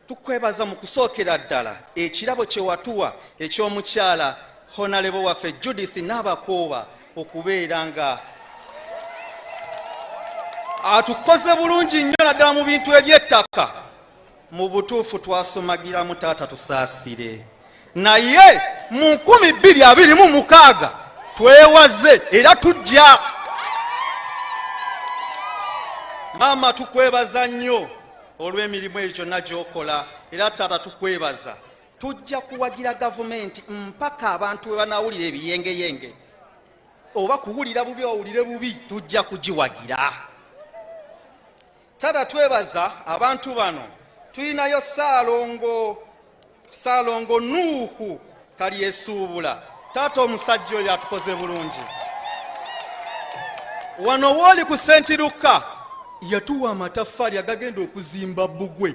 Tukwebaza mu kusookera ddala ekirabo kye watuwa eky'omukyala Honorable waffe Judith Nabakooba okubeera nga atukoze bulungi nnyo naddala mu bintu eby'ettaka. Mu butuufu twasomagiramu, taata tusaasire, naye mu 2026 twewaze era tujja. Maama, tukwebaza nnyo olw'emirimu eyo gyonna gy'okola, era taata tukwebaza. Tujja kuwagira gavumenti mpaka abantu we banawulira ebiyengeyenge oba kuwulira bubi, owulire bubi, tujja kugiwagira. Taata, twebaza abantu bano. Tulinayo Saalongo Nuuhu Kalyesuubula. Taata, omusajja oyo atukoze bulungi. Wano wooli ku Sentiruka yatuwa amataffaali agagenda okuzimba bbugwe,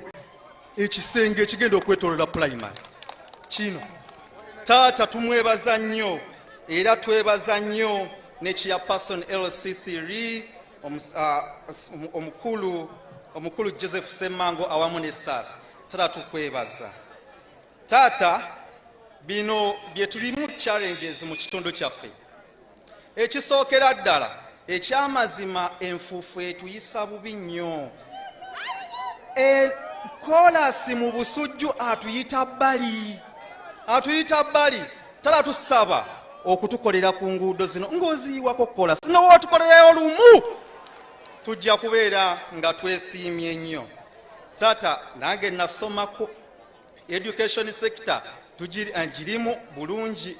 ekisenge ekigenda okwetolola pulayimale kino. Taata, tumwebaza nnyo, era twebaza nnyo ne chairperson LC3 omukulu Joseph Semmango awamu ne Saasi. Taata, tukwebaza. Taata, bino bye tulimu challenges mu kitundu kyaffe. Ekisookera ddala, ekyamazima, enfuufu etuyisa bubi nnyo. Kolasi mu Busujju atuyita bbali, atuyita bbali. Tala, tusaba okutukolera ku nguudo zino ng'oziyiwako kolasi, nowootukolerayo lumu tujja kubeera nga twesiimye nnyo. Taata, nange nasomako education sector, girimu bulungi,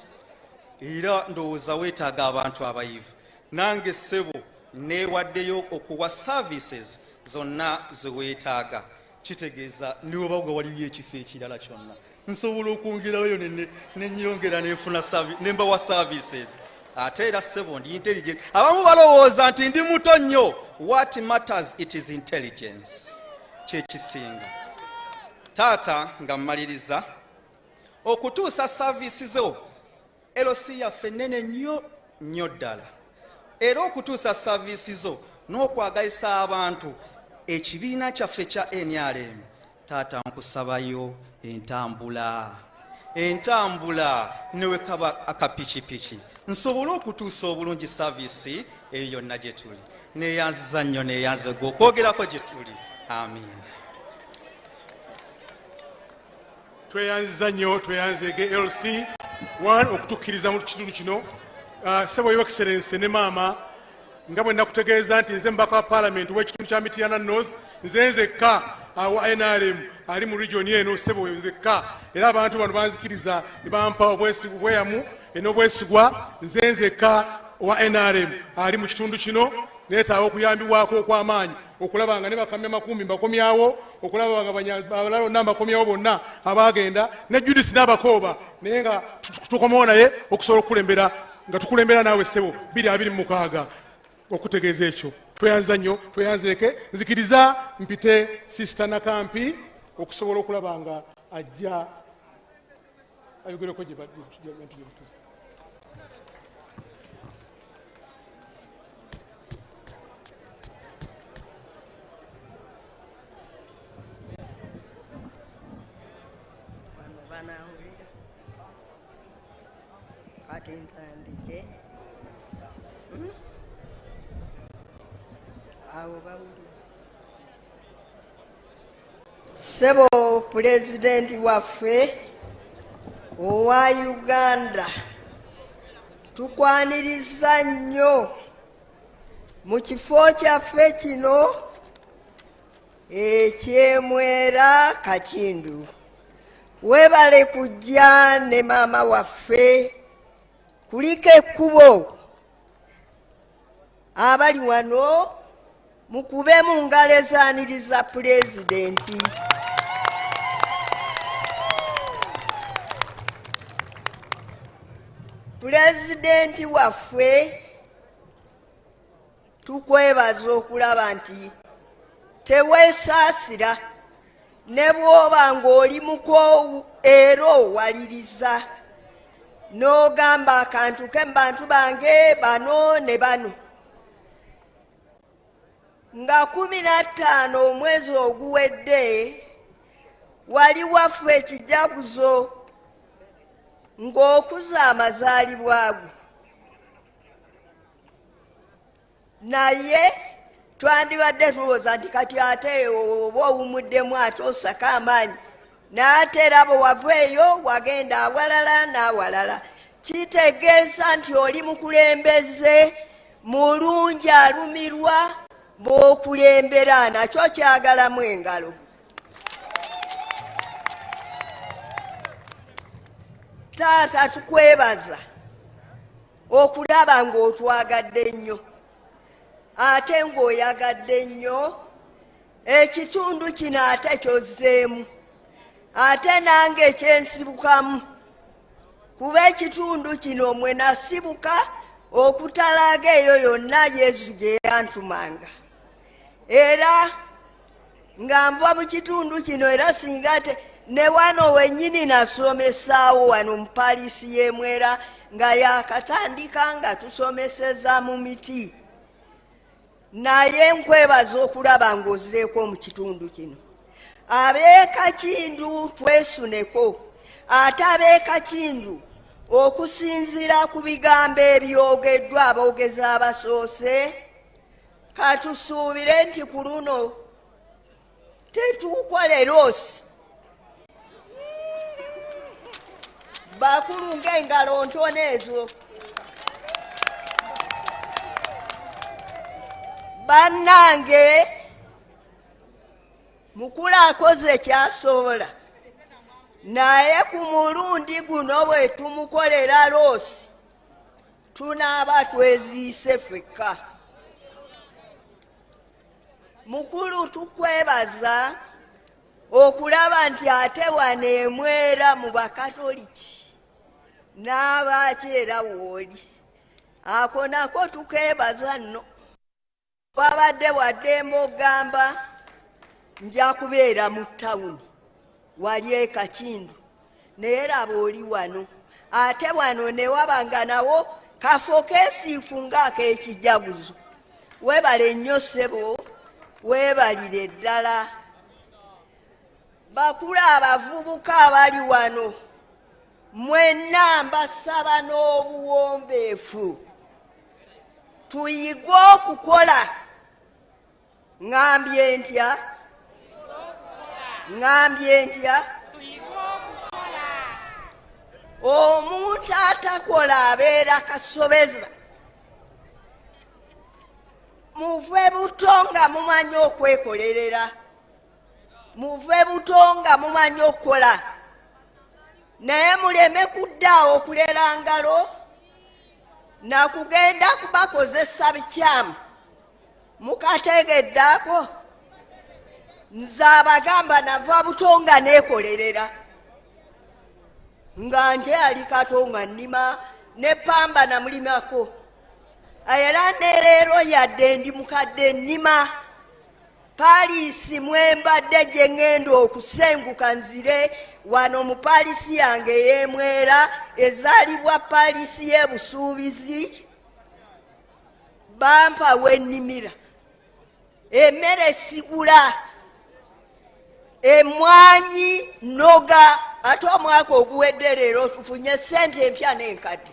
era ndowooza weetaaga abantu abayivu. Nange ssebo neewaddeyo okuwa services zonna zeweetaaga. Kitegeeza niweba gwe waliyo ekifo ekirala kyonna, nsobola okwongerayo nenyongera nenfuna nembawa services. Ate era ssebo ndi intelligent. Abamu balowooza nti ndi muto nnyo. What matters, it is intelligence, kyekisinga. Taata, nga mmaliriza, okutuusa service zo, LC yaffe nene nnyo nnyo ddala, era okutuusa service zo n'okwagazisa abantu ekibiina kyaffe kya NRM, taata nkusabayo entambula newekaba akapikipiki, nsobole okutuusa obulungi service eyo yonna gye tuli. Neyanziza nnyo, neyanze gwe okwogerako gye tuli. Amiina. Tweyanziza nnyo, tweyanzeege LC 1 okutukkiriza mu kitundu kino. Ssebo Your Excellency ne maama, nga bwe nakutegeeza nti nze mubaka wa paalamenti w'ekitundu kya Mityana North, nze nzekka awa NRM ali mu region eno. Ssebo, nzekka, era abantu bano banzikiriza ne bampa obweyamu n'obwesigwa. Nze nzekka wa NRM ali mu kitundu kino. Neetaaga okuyambibwako okw'amaanyi okulaba nga ne bakamya makumbi mbakomyawo, okulaba nga abalala bonna mbakomyawo, bonna abagenda ne Judith n'Abakooba, naye nga tukomawo naye okusobola okukulembera nga tukulembera naawe ssebo 2026. Okutegeeza ekyo, tweyanza nnyo, tweyanzeeke. Nzikiriza mpite Sister Nakampi okusobola okulaba nga ajja ayogereko gye tuli. Bano banawulira. Kati ntandike. Awo bawulira. Ssebo pulezidenti waffe owa Uganda, tukwaniriza nnyo mu kifo kyaffe kino ekyemwera Kakindu. Weebale kujja ne maama waffe. Kuliko ekkubo. Abali wano mukube mu ngalo ezaaniriza pulezidenti. Pulezidenti waffe, tukwebaza okulaba nti teweesaasira ne bw'oba ng'oli mukoowu, era owaliriza n'ogamba akantu ke mu bantu bange bano ne bano. Nga 15 omwezi oguwedde, Wali waffe ekijaguzo ng'okuza amazaalibwa go, naye twandibadde tulowooza nti kati ate oba owumuddemu ate osaka amaanyi, n'ate era bwe wava eyo wagenda awalala n'awalala. Kitegeeza nti oli mukulembeze mulungi alumirwa bw'okulembera, nakyo kyagalamu engalo. Taata tukwebaza okulaba ng'otwagadde nnyo ate ng'oyagadde nnyo ekitundu kino ate kyozzeemu ate nange ekyensibukamu, kuba ekitundu kino mwe nasibuka okutalaga eyo yonna Yesu gye yantumanga, era nga nva mu kitundu kino. Era singa ne wano wennyini nasomesaawo wano mu paalisi y'Emwera nga yakatandika nga tusomeseza mu miti, naye nkwebaza okulaba ng'ozzeeko mu kitundu kino. Ab'e Kakindu twesuneko, ate ab'e Kakindu okusinziira ku bigambo ebyogeddwa aboogezi abasoose, katusuubire nti ku luno tetukole loss. Bakulu ng'engalo ntono ezo. Bannange, mukulu akoze kyasobola, naye ku mulundi guno bwe tumukolera loss tunaaba tweziise ffekka. Mukulu, tukwebaza okulaba nti ate wano Emwera mu Bakatoliki n'abaaki era wooli, ako nako tukeebaza nno. Wabadde waddembe ogamba nja kubeera mu tawuni wali e Kakindu, naye raba oli wano, ate wano ne waba nga nawo kafo keesiifu ng'ak'ekijaguzo. Weebale nnyo ssebo, weebalire ddala. Bakulu abavubuka abali wano mwenna, mbasaba n'obuwombeefu tuyige okukola. Ŋŋambye ntya? Ŋŋambye ntya? Omuntu atakola abeera kasobeza. Muve buto nga mumanyi okwekolerera, muve buto nga mumanyi okukola, naye muleme kuddaawo okulera ngalo nakugenda kubakozesa bikyamu. Mukategeddeako nze abagamba nava buto nga neekolerera, nga nte ali kato nga nnima ne pamba namulimako, era ne leero yadde ndi mukadde nnima. Paalisi mwembadde gye ŋŋenda okusenguka nzire wano mu paalisi yange ey'Emwera ezaalibwa paalisi y'Ebusuubizi, bampa wennimira emmere, sigula emwanyi noga. Ate omwaka oguwedde leero tufunye sente empya n'enkadde,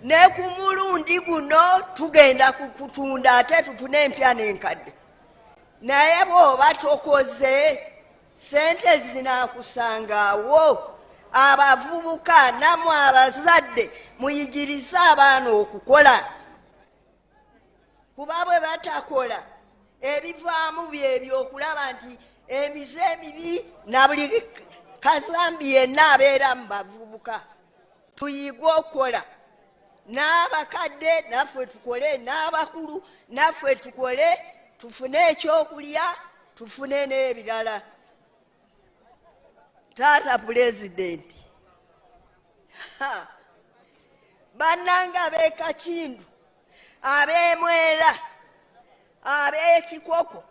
ne ku mulundi guno tugenda kutunda ate tufune empya n'enkadde. Naye bw'oba tokoze, sente zinaakusangaawo. Abavubuka nammwe abazadde muyigirize abaana okukola, kuba bwe batakola ebivaamu byebyo okulaba nti emize emibi na buli kazambi yenna abeera mu bavubuka. Tuyige okukola, n'abakadde naffe tukole, n'abakulu naffe tukole, tufune ekyokulya, tufune n'ebirala. Taata Pulezidenti, bannange ab'e Kakindu, ab'Emwera, ab'Ekikoko,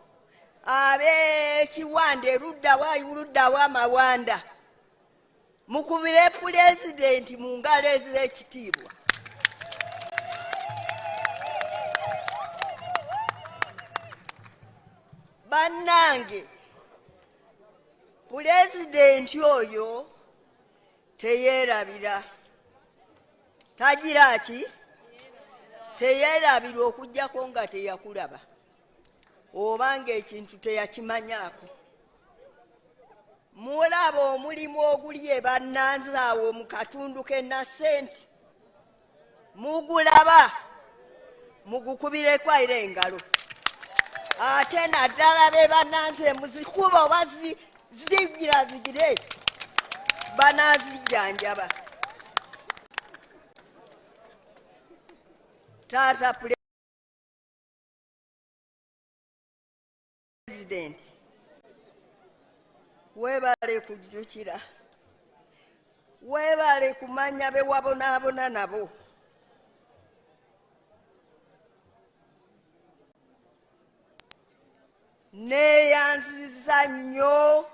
ab'Ekiwanda, eruddawa luddawa Mawanda, mukubire Pulezidenti mu ngalo ez'ekitiibwa. Bannange, pulezidenti oyo teyeerabira, tagira ki teyeerabira, okuggyako nga teyakulaba oba ng'ekintu teyakimanyaako. Mulaba omulimu oguli ebannanzaawo mu katundu k'e Nasenti, mugulaba, mugukubireko era engalo, ate naddala be bannanze muzikuba oba zigira zigire banazijjanjaba. Taata pulezidenti, weebale kujjukira, weebale kumanya be wabonaabona nabo. Neeyanziza nnyo,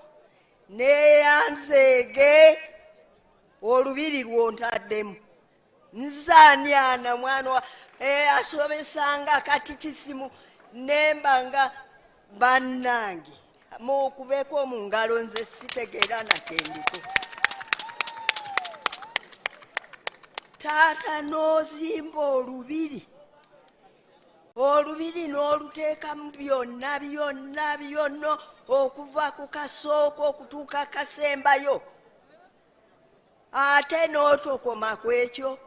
neeyanzeege olubiri lwontaddemu. Nzaaniana mwana asomesanga kati kisimu nemba nga bannange mukubeko mu ngalo, nze sitegeera nakyendiko. Taata, n'ozimba olubiri, olubiri n'oluteekamu byonna byonna byonna, okuva ku kasooka okutuuka kasembayo, ate n'otokoma ku ekyo,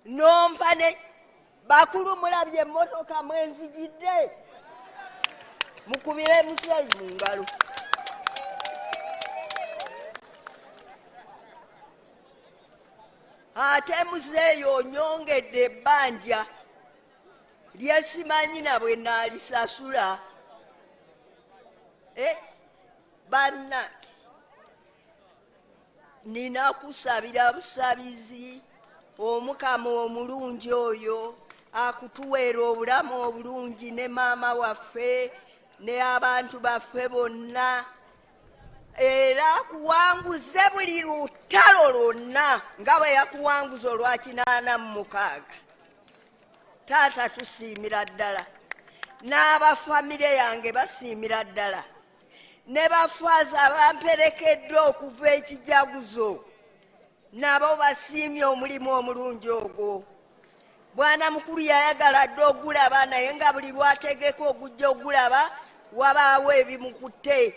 nompa ne bakulu. Mulabye emmotoka mwenzigidde, mukubire muzeeyi mu ngalo. Ate muzeeyi onyongedde ebbanja lyesimanyi na bwe naalisasula. Bannange, nina kusabira busabizi Omukama omulungi oyo akutuweera obulamu obulungi ne maama waffe ne abantu baffe bonna, era akuwanguze buli lutalo lwonna nga bwe yakuwanguza olwa 86. Taata, tusiimira ddala, n'abafamire yange basiimira ddala, ne bafaaza abamperekeddwa okuva ekijaguzo nabo basiimye omulimu omulungi ogwo. Bwana mukulu yayagala dde ogulaba, naye nga buli lwategeka ogujja ogulaba wabaawo ebimukutte,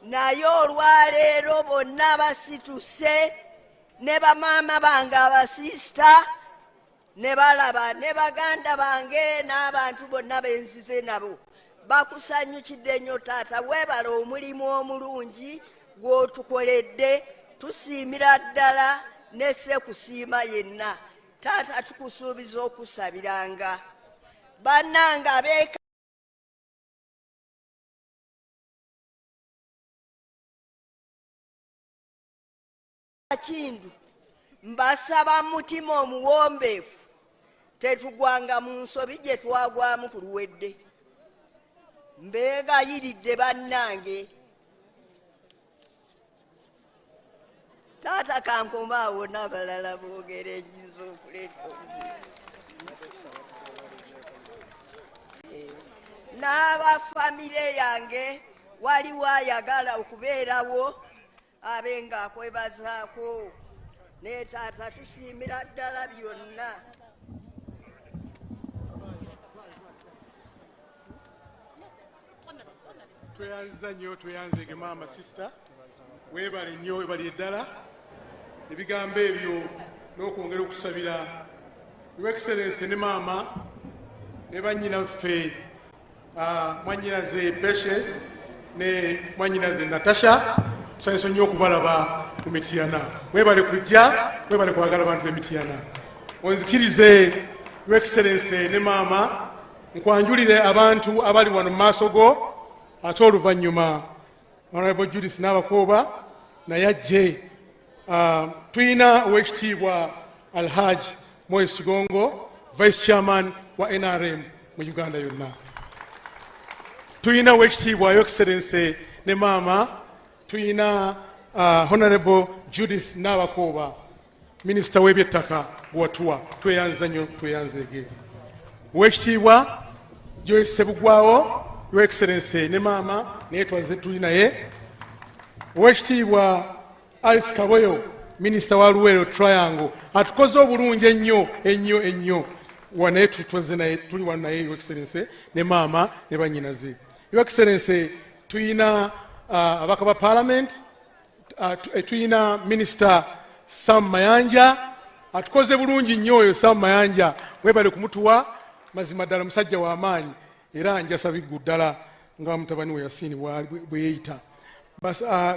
naye olwaleero bonna basituse ne bamaama bange, abasiisita ne balaba ne baganda bange n'abantu bonna benzize nabo bakusanyukidde nnyo. Taata, weebala omulimu omulungi gw'otukoledde, tusiimira ddala nesse kusiima yenna. Taata, tukusuubiza okusabiranga. Bannange abeeka Kindu, mbasaba mutima omuwombeefu, tetugwanga mu nsobi gye twagwamu ku luwedde. Mbeegayiridde bannange. Taata, kankoma awo n'abalala boogera enyiza okuleeta obuzibu. N'abafamire yange waliwo ayagala okubeerawo abe ng'akwebazaako, ne taata tusiimira ddala byonna. Tweyanziza nnyo, tweyanzeege maama. Sister, weebale nnyo, weebalire ddala ebigambo ebyo n'okwongera okusabira Your Excellency ne maama ne bannyinaffe, mwannyinaze Patience ne mwannyinaze Natasha. Tusanyusa nnyo okubalaba mu Mityana. Mwebale kujja, mwebale kwagala abantu b'Emityana. Onzikirize, Your Excellency ne maama, nkwanjulire abantu abali wano mu maaso go, ate oluvannyuma Honorable Judith Nabakooba naye ajje. Tulina owekitiibwa Alhaj Moise Kigongo, Vice Chairman wa NRM mu Uganda yonna. Tulina owekitiibwa Your Excellency ne maama, tulina Honorable Judith Nabakooba, minisita w'ebyettaka gwewatuwa. Tweyanza nnyo, tweyanzeege owekitiibwa. Joyce Sebugwawo, Your Excellency ne maama naye twaze tuli naye. Owekitiibwa Alice Kaboyo, minisita wa Luweero Triangle, atukoze obulungi ennyo ennyo ennyo, naye twaze naye, tuli wano naye, Your Excellency ne maama ne bannyinaze. Your Excellency, tuyina ababaka ba Parliament, tuyina Minisita Sam Mayanja, atukoze bulungi nnyo oyo Sam Mayanja, webale kumutuwa. Mazima ddala musajja w'amaanyi era njasabiggu ddala nga mutabani we Yasini bwe yeeyita.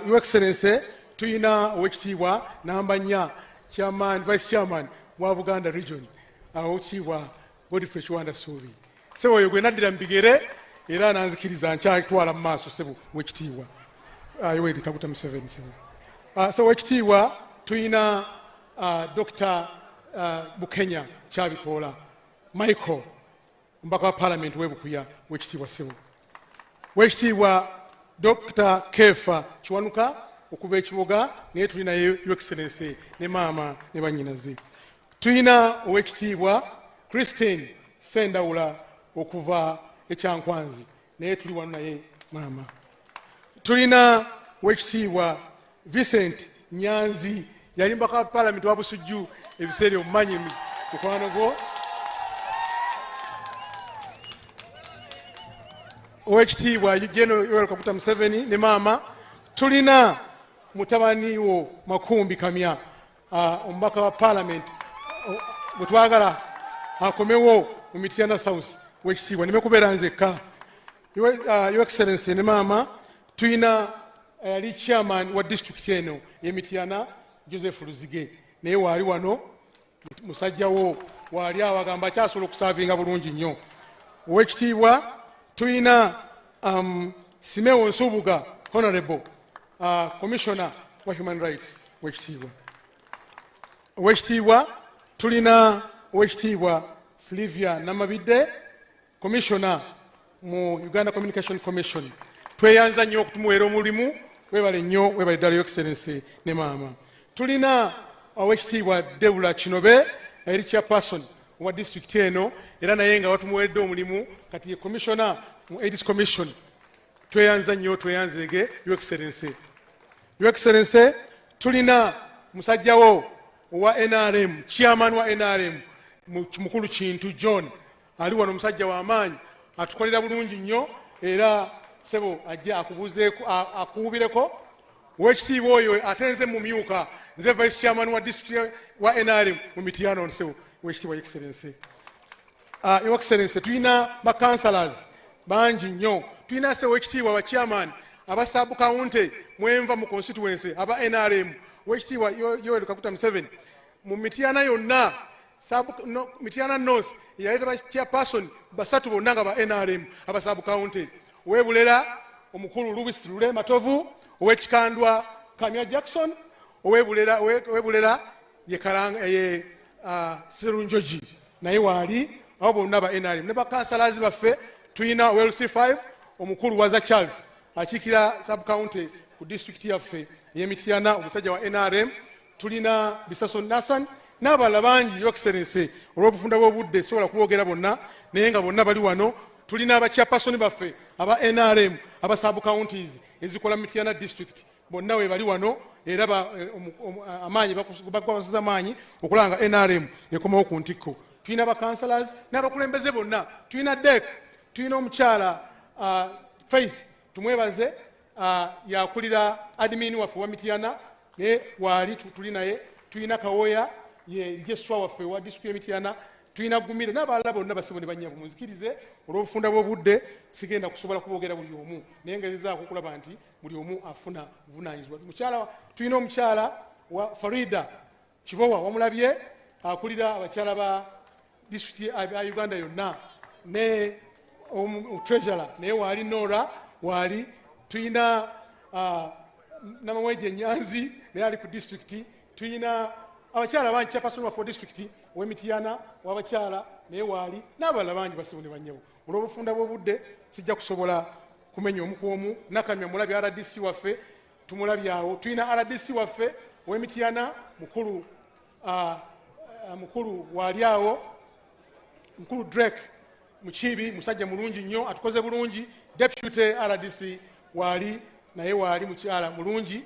Your Excellency, tuyina owekitiibwa namba 4 chairman, vice chairman wa Buganda Region, owekitiibwa Godfrey Kiwanda Suubi. Sebo, oyo gwe naddira mu bigere era nanzikiriza nkyatwala mu maaso, sebo wekitiibwa Yoweri Kaguta Museveni, sebo. So wekitiibwa, tuyina Dr. Bukenya Kyabikoola Michael, omubaka wa Parliament w'Ebukuya, wekitiibwa sebo. Wekitiibwa Dr. Kefa Kiwanuka okuva Ekiboga, naye tuli naye, Your Excellency ne maama ne bannyinaze. Tuyina owekitiibwa Christine Sendawula okuva Ekyankwanzi, naye tuli wano naye maama. Tulina owekitiibwa Vincent Nyanzi, yali mubaka wa Palamenti wa Busujju ebiseera, omumanyi mukwano gwo. Owekitiibwa General Yoweri Kaguta Museveni ne maama, tulina mutabani wo Makumbi Kamya, omubaka wa Parliament gwe twagala akomewo mu Mityana South, wekitiibwa, neme kubeera nzekka. Your Excellency ne maama, tulina yali chairman wa district eno y'Emityana, Joseph Luzige, naye waali wano, musajja wo waali awo, agamba akyasobola okuservinga bulungi nnyo. Owekitiibwa, tulina Simeo Nsubuga, honorable commissioner wa human rights, wekitiibwa. Owekitiibwa, tulina owekitiibwa Silivia Namabidde, commissioner mu Uganda Communication Commission. Tweyanza nnyo okutumuweera omulimu, webale nnyo, webale ddala, Your Excellency ne maama. Tulina owekitiibwa Debula Kinobe, eri chairperson wa district eno, era naye nga watumuweredde omulimu, kati ye commissioner mu AIDS Commission. Tweyanza nnyo, tweyanzeege, Your Excellency. Your Excellency, tulina musajjawo owa NRM, chairman wa NRM, mukulu Kintu John, ali wano, omusajja w'amaanyi, atukolera bulungi nnyo, era sebo ajje akubuuzeeko, akuwubireko. Owekitiibwa oyo ate nze mumyuka, nze vice chairman wa district wa NRM mu Mityana ono, sebo owekitiibwa, Excellency. Your Excellency, tulina bacouncillors bangi nnyo. Tulina se owekitiibwa bachairman aba sub county mwenva mu constituency aba NRM. Owekitiibwa Yoweri Kaguta Museveni, mu Mityana yonna, no, Mityana North yaleeta ba chairperson basatu bonna nga ba NRM aba sub county: ow'Ebulera omukulu Louis Lule Matovu, ow'Ekikandwa Kamya Jackson, ow'Ebulera ye Karanga, ye Serunjogi, naye waali abo bonna ba NRM. Ne bakansalazi baffe, tulina LC5 omukulu Waza Charles, akiikira sub county ku district yaffe ey'Emityana, omusajja wa NRM. Tulina Bisaso Nassan n'abalala bangi, Your Excellency. Olw'obufunda bw'obudde sobola kuboogera bonna, naye nga bonna bali wano. Tulina abachairperson baffe aba NRM aba sub counties ezikola Mityana District, bonna we bali wano, era amaanyi bakwasiza amaanyi okulaba nga NRM ekomawo ku ntikko. Tulina bacouncillors n'abakulembeze bonna. Tulina dek, tulina omukyala Faith Tumwebaze, yakulira admin waffe wa Mityana, naye waali tuli naye. Tulina Kawoya, ye registrar waffe wa district y'Emityana. Tulina Gumire n'abalala bonna. Basebo ne bannyabo, munzikirize, olw'obufunda bw'obudde sigenda kusobola kuboogera buli omu, naye ngezezaako okulaba nti buli omu afuna buvunanyizibwa. Mukyala, tulina omukyala wa Farida Kibowa, wamulabye, akulira abakyala ba disitulikiti ya Uganda yonna, ne treasurer naye waali, Nora waali. Tulina Namamweje Nyanzi, naye ali ku disitulikiti. Tulina abakyala bangi, chairperson waffe wa disitulikiti ow'Emityana w'abakyala naye waali, n'abalala bangi. Basebo ne bannyabo, olw'obufunda bw'obudde sijja kusobola kumenya omu ku omu. Nakamya mulabye, RDC waffe tumulabye awo. Tulina RDC waffe ow'Emityana mukulu, mukulu waali awo, mukulu Drake. Mukiibi musajja mulungi nnyo, atukoze bulungi. Deputy RDC waali naye, waali mukyala mulungi,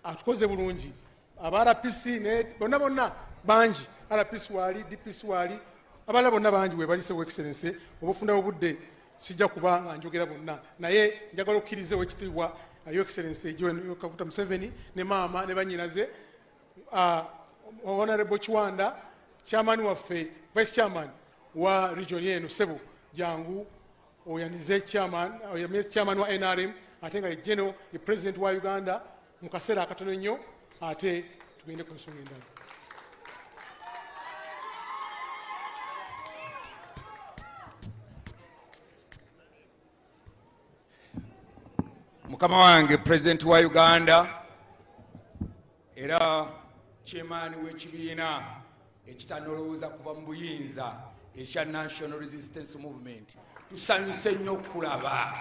atukoze bulungi. Aba RPC ne bonna bonna bangi, RPC waali, DPC waali, abalala bonna bangi webalise. Excellency, obufunda obudde sijja kuba nga njogera bonna, naye njagala okkirize, owekitiibwa Your Excellency Joel Kaguta Museveni ne maama ne banyinaze, Honorable Kiwanda, chairman waffe, vice chairman wa region eno, sebo jangu oyanize chairman, oyamize chairman wa NRM, ate nga ye general, ye president wa Uganda mu kaseera akatono ennyo, ate tugende ku nsonga endala. Mukama wange pulezidenti wa Uganda era chairman w'ekibiina ekitanolowooza kuva mu buyinza ekya National Resistance Movement, tusanyuse nnyo okulaba.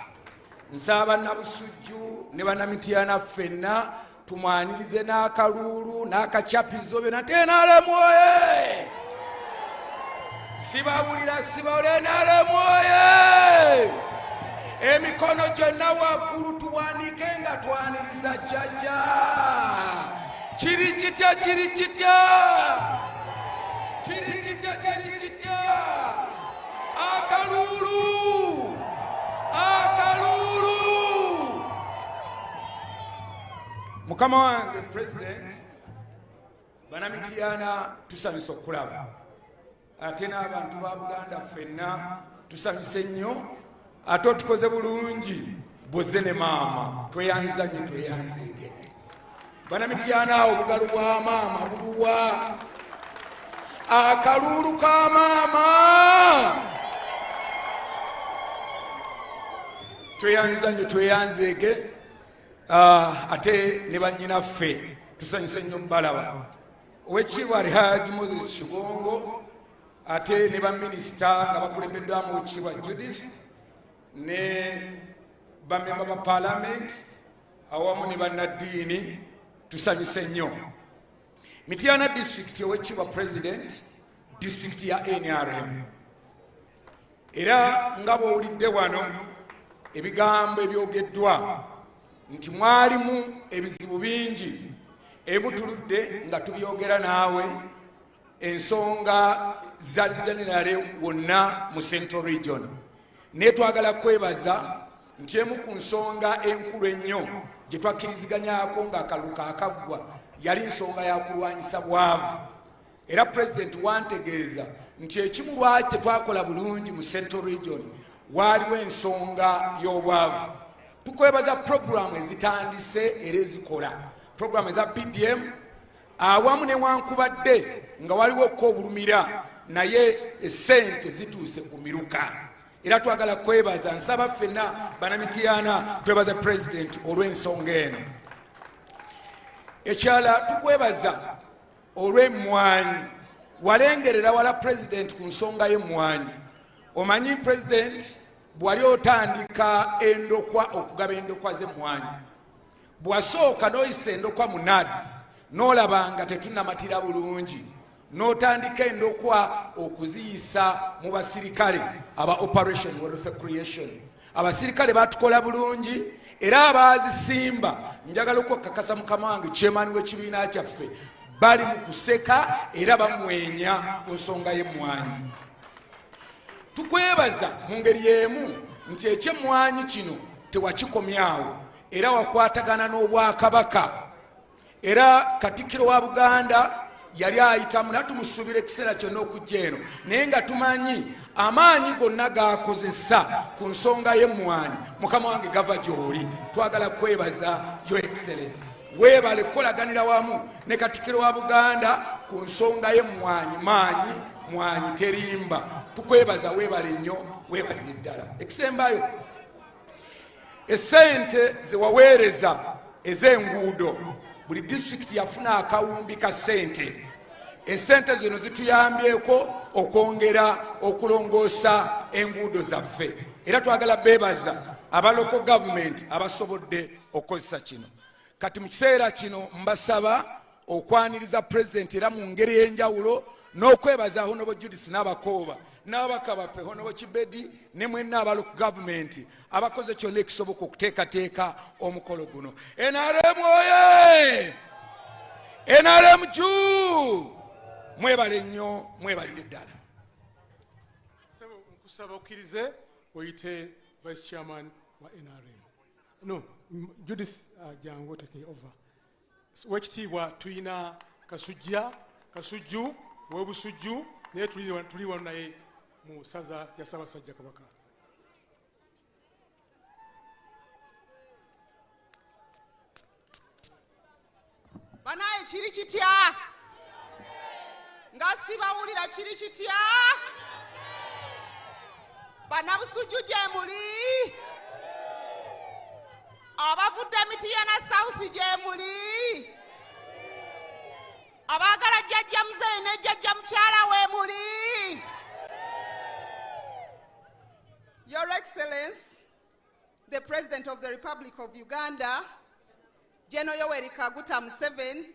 Nsaba bannabusujju ne bannamityana ffenna tumwanirize n'akaluulu n'akacapizo byonna nti NRM oye! Sibawulira, sibawulira. NRM oye! Emikono gyonna waggulu, tuwanike nga twaniriza jjajja. Kiri kitya? Kiri kitya? Kiri kitya? Kiri kitya? Akaluulu, akaluulu! Mukama wange president, bannamityana tusanyusa okulaba, ate n'abantu ba Buganda ffenna tusanyuse nnyo, ate otukoze bulungi bwozze ne maama. Tweyanza nnyo, tweyanzeege. Bannamityana, awo obugalo bwa maama buluwa? Akaluulu ka maama! Tweyanza nnyo, tweyanzeege. Ate ne bannyinaffe tusanyuse nnyo balaba, owekitiibwa Alhaji Moses Kigongo, ate ne baminisita nga bakulembeddwamu owekitiibwa Judith ne bamemba ba Paalamenti awamu ne bannaddiini, tusanyuse nnyo. Mityana Disitulikiti, owekitiibwa President, disitulikiti ya NRM, era nga bw'owulidde wano ebigambo ebyogeddwa nti mwalimu ebizibu bingi, ebutuludde nga tubyogera naawe, ensonga za generale wonna mu Central Region. Naye twagala kwebaza nti emu ku nsonga enkulu ennyo gye twakkiriziganyako ng'akalulu kaakaggwa yali nsonga ya kulwanyisa bwavu. Era Pulezidenti wantegeeza nti ekimu lwaki tetwakola bulungi mu Central Region waaliwo ensonga y'obwavu. Tukwebaza puroguramu ezitandise era ezikola, puroguramu eza PDM awamu newankubadde nga waliwo ko obulumira, naye esente zituuse ku miruka. Era twagala kwebaza, nsaba ffenna bannamityana twebaza Pulezidenti olw'ensonga eno. Ekyala tukwebaza olw'emmwanyi. Walengerera wala, Pulezidenti, ku nsonga y'emmwanyi. Omanyi Pulezidenti, bwali otandika endokwa, okugaba endokwa z'emmwanyi, bwasooka n'oyisa endokwa mu NAADS n'olaba nga tetunamatira bulungi, n'otandika endokwa okuziyisa mu basirikale aba Operation Wealth Creation. Abasirikale batukola bulungi era abazisimba, njagala okwekakasa mukama wange chairman w'ekibiina kyaffe, bali mu kuseka era bamwenya ku nsonga y'emmwanyi. Tukwebaza mu ngeri y'emu nti ekyemmwanyi kino tewakikomyawo, era wakwatagana n'obwakabaka, era Katikkiro wa Buganda yali ayitamu, naye tumusuubira ekiseera kyonna okujja eno, naye nga tumanyi amaanyi gonna gakozesa ku nsonga y'emmwanyi, mukama wange, gava gy'oli. Twagala kwebaza, Your Excellence, weebale kukolaganira wamu ne Katikkiro wa Buganda ku nsonga y'emmwanyi. Maanyi mwanyi terimba. Tukwebaza, weebale nnyo, weebalire ddala. Ekisembayo, esente zewaweereza ez'enguudo, buli disitulikiti yafuna akawumbi ka ssente. Esente zino zituyambyeko okwongera okulongoosa enguudo zaffe, era twagala beebaza aba local government abasobodde okukozesa kino. Kati mu kiseera kino mbasaba okwaniriza Pulezidenti era mu ngeri ey'enjawulo n'okwebaza Honorable Judith n'abakooba. N'ababaka baffe Honorable Kibedi ne mwenna abali ku gavumenti abakoze kyonna ekisoboka okuteekateeka omukolo guno. NRM oye! NRM juu! Mwebale nnyo, mwebalire ddala. Ssebo, nkusaba okkirize oyite vice chairman wa NRM. No, Judith, jangu taking over. Wekitiibwa, tuyina Kasujja, Kasujju w'Obusujju, naye tuli wano naye mu ssaza lya Ssaabasajja Kabaka. Banaye, kiri kitya? Nga sibawulira, kiri kitya? Bannabusujju gye muli? Abavudde Mitiyana South gye muli? Abaagala jjajja muzeeyi ne jjajja mukyala we muli? Your Excellence, the President of the Republic of Uganda, General Yoweri Kaguta Museveni,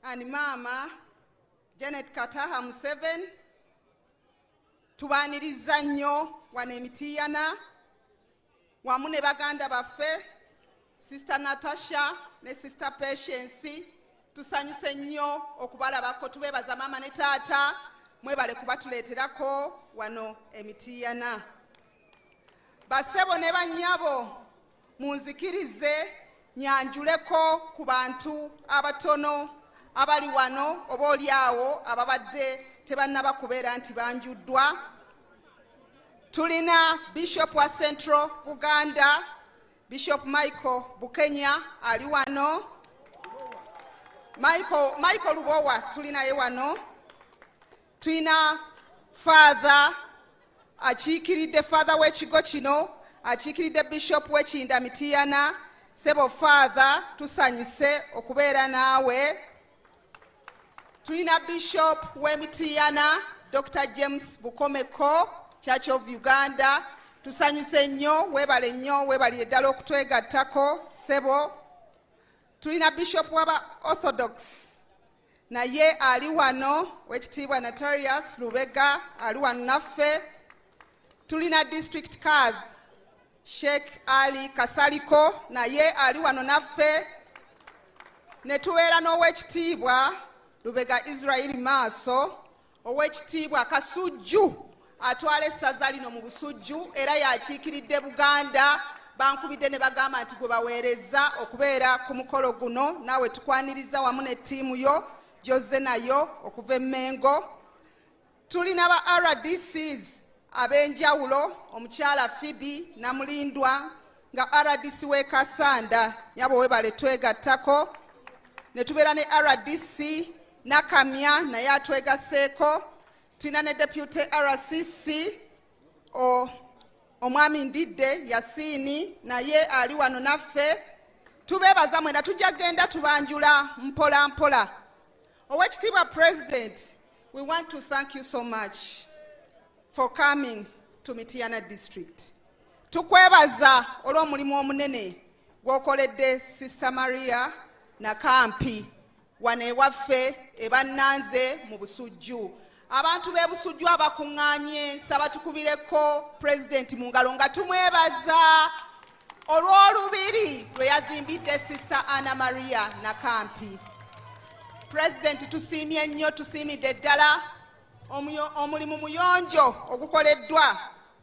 and Mama Janet Kataha Museveni, tubaaniriza nnyo wano Emitiyana wamu ne baganda baffe Sister Natasha ne Sister Patience. Tusanyuse nnyo okubalabako. Tubeebaza, maama ne taata, mwebale kubatuleeterako wano Emitiyana. Bassebo ne bannyabo, munzikirize nyanjuleko ku bantu abatono abali wano, oba oli awo ababadde tebannaba kubeera nti banjuddwa. Tulina Bishop wa Central Buganda, Bishop Michael Bukenya, ali wano. Michael Lubowa tulinaye wano. Tulina Father akiikiridde, Father w'ekigo kino, akiikiridde Bishop w'Ekinda Mitiyana. Sebo Father, tusanyuse okubeera naawe. Tulina Bishop w'Emitiyana, Dr James Bukomeko, Church of Uganda. Tusanyuse nnyo, weebale nnyo, weebalire ddala okutwegattako, sebo. Tulina Bishop w'aba Orthodox, naye ali wano, wekitiibwa Natarius Lubega, ali wano naffe. Tulina District Kadhi Sheikh Ali Kasaliko, naye ali wano naffe. Ne tubeera n'owekitiibwa Lubega Israeli Maaso, owekitiibwa Kasujju atwala essaza lino mu Busujju, era yakiikiridde Buganda. Bankubidde ne bagamba nti gwe baweereza okubeera ku mukolo guno. Naawe tukwaniriza wamu ne ttiimu yo gy'ozze nayo okuva Emmengo. Tulina ba RDCs ab'enjawulo, omukyala Phoebe Namulindwa nga RDC w'e Kasanda, nyabo webale twegattako. Ne tubeera ne RDC Nakamya, naye atwegasseeko. Tulina ne Deputy RCC omwami Ndidde Yasiini, naye ali wano naffe. Tubeebaza mwena, tujja genda tubanjula mpola mpola. Owekitiibwa President, we want to thank you so much for coming to Mityana District. Tukwebaza olw'omulimu omunene gw'okoledde Sister Maria Nakampi wano ewaffe ebannanze mu Busujju. Abantu b'e Busujju abakuŋŋaanye, nsaba tukubireko Pulezidenti mu ngalo nga tumwebaza olw'olubiri lwe yazimbidde Sister Anna Maria Nakampi. Pulezidenti, tusiimye nnyo, tusiimidde ddala omulimu muyonjo ogukoleddwa,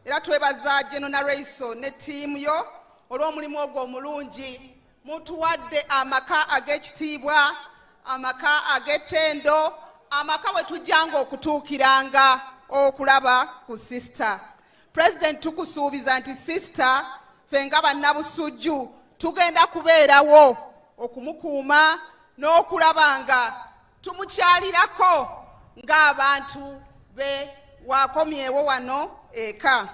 era twebaza General Nareiso ne ttiimu yo olw'omulimu ogwo omulungi. Mutuwadde amaka ag'ekitiibwa, amaka ag'ettendo, amaka we tujjanga okutuukiranga okulaba ku Sister. President, tukusuubiza nti Sister ffe nga bannabusujju tugenda kubeerawo okumukuuma n'okulaba nga tumukyalirako ng'abantu be wakomyewo wano eka.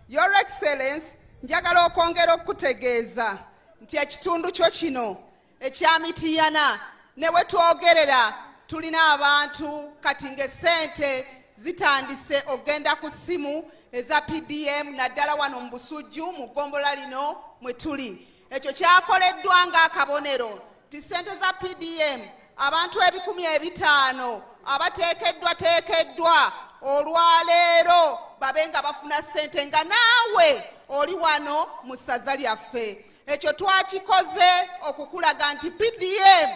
Your Excellence, njagala okwongera okukutegeeza nti ekitundu kyo kino ekya Mitiyana, ne we twogerera tulina abantu kati ng'essente zitandise okugenda ku ssimu eza PDM, naddala wano mu Busujju, mu ggombola lino mwe tuli. Ekyo kyakoleddwa ng'akabonero nti ssente za PDM, abantu 500,000 abateekeddwa teekeddwa. Olwaleero babe nga bafuna ssente nga naawe oli wano mu ssaza lyaffe. Ekyo twakikoze okukulaga nti PDM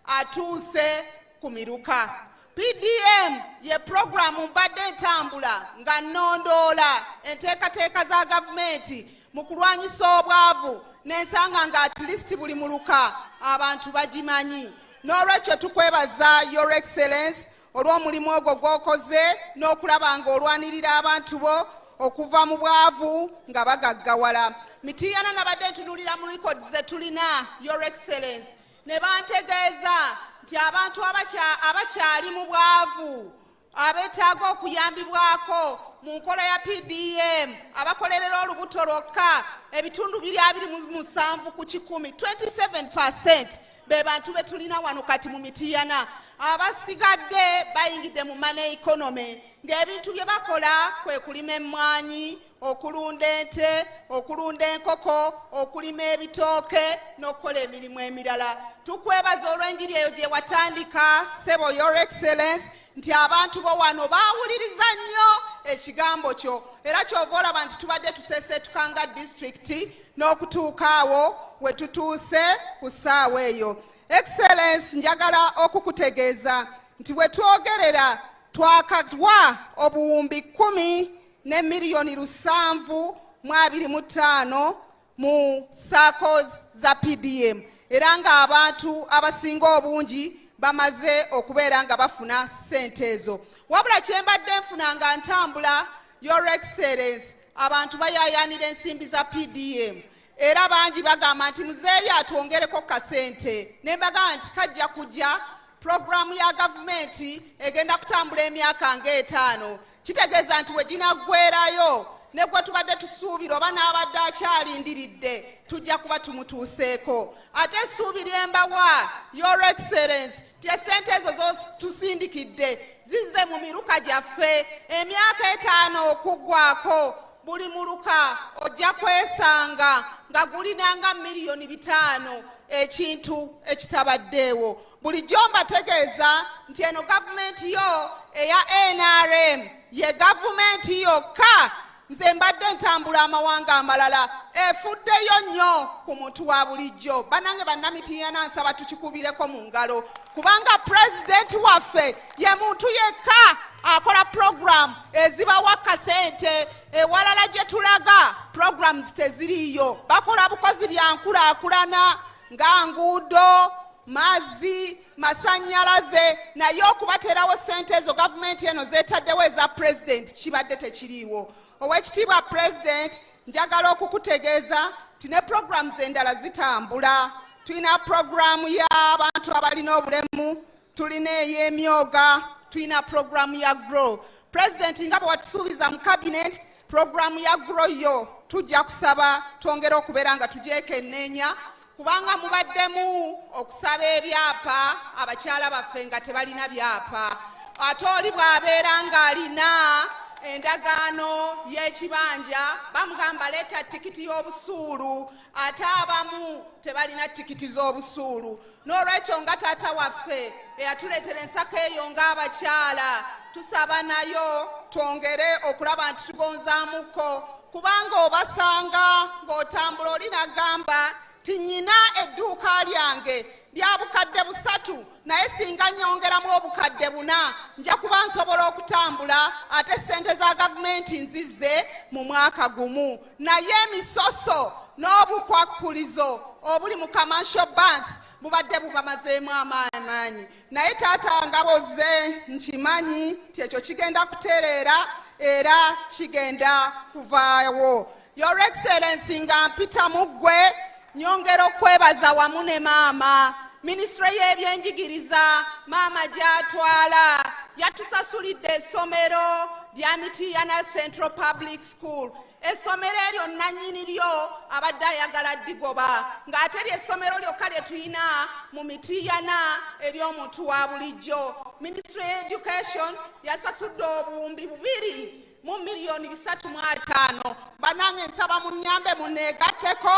atuuse ku miruka. PDM ye puroguramu mbadde ntambula nga nnondoola enteekateeka za gavumenti mu kulwanyisa obwavu, nensanga nga at least buli muluka abantu bagimanyi. N'olwekyo tukwebaza, Your Excellence, olw'omulimu ogwo gw'okoze n'okulaba ng'olwanirira abantu bo okuva mu bwavu nga bagaggawala. Mitiyana nabadde ntunuulira mu records ze tulina, Your Excellence, ne bantegeeza nti abantu abakyali mu bwavu abeetaaga okuyambibwako mu nkola ya PDM abakolerera olubuto lwokka ebitundu 27 ku kikumi, 27% be bantu be tulina wano kati mu Mitiyana. Abasigadde bayingidde mu money economy, ng'ebintu bye bakola kwe kulima emmwanyi, okulunda ente, okulunda enkoko, okulima ebitooke n'okukola emirimu emirala. Tukwebaza olw'enjiri eyo gye watandika, ssebo Your Excellence, nti abantu bo wano baawuliriza nnyo ekigambo kyo, era kyova olaba nti tubadde tuseeseetuka nga disitulikiti n'okutuuka awo we tutuuse ku ssaawa eyo. Excellence, njagala okukutegeeza nti we twogerera twakatwa obuwumbi 10 ne miliyoni 725 mu SACCOs za PDM, era ng'abantu abasinga obungi bamaze okubeera nga bafuna ssente ezo. Wabula kye mbadde nfuna nga ntambula, Your Excellence, abantu bayaayaanira ensimbi za PDM, era bangi bagamba nti muzeeyi atwongereko kasente, ne mbagamba nti kajja kujja. Puroguramu ya gavumenti egenda kutambula emyaka ng'etaano, kitegeeza nti we ginaggwerayo ne gwe tubadde tusuubira oba n'abadde akyalindiridde tujja kuba tumutuuseeko. Ate essuubi lyembawa, Your Excellence, ti essente ezo zotusindikidde zizze mu miruka gyaffe, emyaka 5 okuggwako buli muluka ojja kwesanga nga gulinanga miliyoni 5, ekintu ekitabaddeewo. Bulijjo mbategeeza nti eno gavumenti yo eya NRM ye gavumenti yokka, nze mbadde ntambula amawanga amalala, efuddeyo nnyo ku muntu wa bulijjo. Bannange Bannamitiyana, nsaba tukikubireko mu ngalo, kubanga pulezidenti waffe ye muntu yekka akola puroguramu ezibawa kasente. Ewalala gye tulaga programs teziriiyo, bakola bukozi byankulaakulana nga nguudo, mazzi, masannyalaze, naye okubateerawo ssente ezo gavumenti eno zeetaddewo eza pulezidenti kibadde tekiriiwo. Oweekitiibwa Pulezidenti, njagala okukutegeeza nti ne programs endala zitambula. Tulina puroguramu y'abantu abalina obulemu, tulina ey'emyoga, tulina puroguramu ya GROW. Pulezidenti, nga bwe watusuubiza mu cabinet, puroguramu ya GROW yo tujja kusaba twongere okubeera nga tugyekenneenya, kubanga mubaddemu okusaba ebyapa, abakyala baffe nga tebalina byapa, ate oli bw'abeera ng'alina endagaano y'ekibanja bamugamba leeta tikiti y'obusuulu, ate abamu tebalina tikiti z'obusuulu. N'olwekyo nga taata waffe eyatuleetera ensako eyo ng'abakyala, tusaba nayo twongere okulaba nti tugonzaamuko, kubanga obasanga ng'otambula oli nagamba ti nnyina edduuka lyange lya 3,000, naye singa nnyongeramu 4,000 nja kuba nsobola okutambula, ate ssente za gavumenti nzizze mu mwaka gumu. Naye emisoso n'obukwakkulizo obuli mu commercial banks bubadde bubamazeemu amaanyi. Naye taata, nga bozze, nkimanyi nti ekyo kigenda kutereera era kigenda kuvaawo. Your Excellency, nga mpita mu ggwe nyongera okwebaza wamu ne maama minisitule y'ebyenjigiriza maama gy'atwala yatusasulidde essomero lya Mitiyana Central Public School. Essomero eryo nannyini lyo abadde ayagala ddigoba, ng'ate ly'essomero lyokka lye tulina mu Mitiyana ery'omuntu wa bulijjo. Ministry ya Education yasasudde 2,000 mu miliyoni 350. Bannange, nsaba munnyambe muneegatteko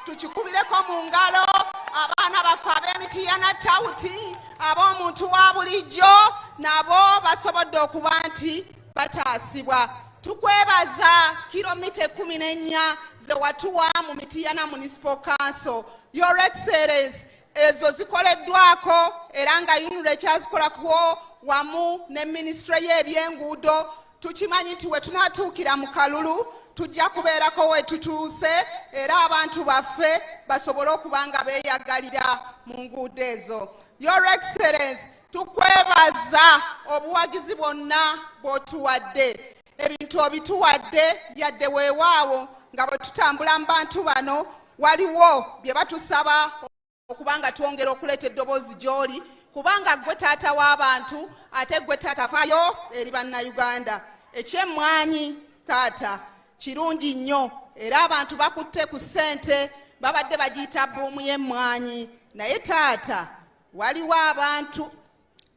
tukikubireko mu ngalo abaana baffe ab'Emitiyana Tawuti, ab'omuntu wa bulijjo, nabo basobodde okuba nti Bataasibwa. Tukwebaza kilomita 14 ze watuwa mu Mityana Municipal Council. Your Excellence, ezo zikoleddwako era nga UNRA ekyazikolako wamu ne minisitule y'ebyenguudo. Tukimanyi nti we tunaatuukira mu kalulu tujja kubeerako we tutuuse, era abantu baffe basobole okuba nga beeyagalira mu nguudo ezo. Your Excellence, tukwebaza obuwagizi bwonna bw'otuwadde. Ebintu obituwadde, yadde weewaawo nga bwe tutambula mu bantu bano waliwo bye batusaba okubanga twongera okuleeta eddoboozi gy'oli, kubanga gwe taata w'abantu ate gwe taata faayo eri Bannayuganda. Ekyemmwanyi, taata, kirungi nnyo, era abantu bakutte ku ssente, babadde bagiyita boom y'emmwanyi. Naye taata, waliwo abantu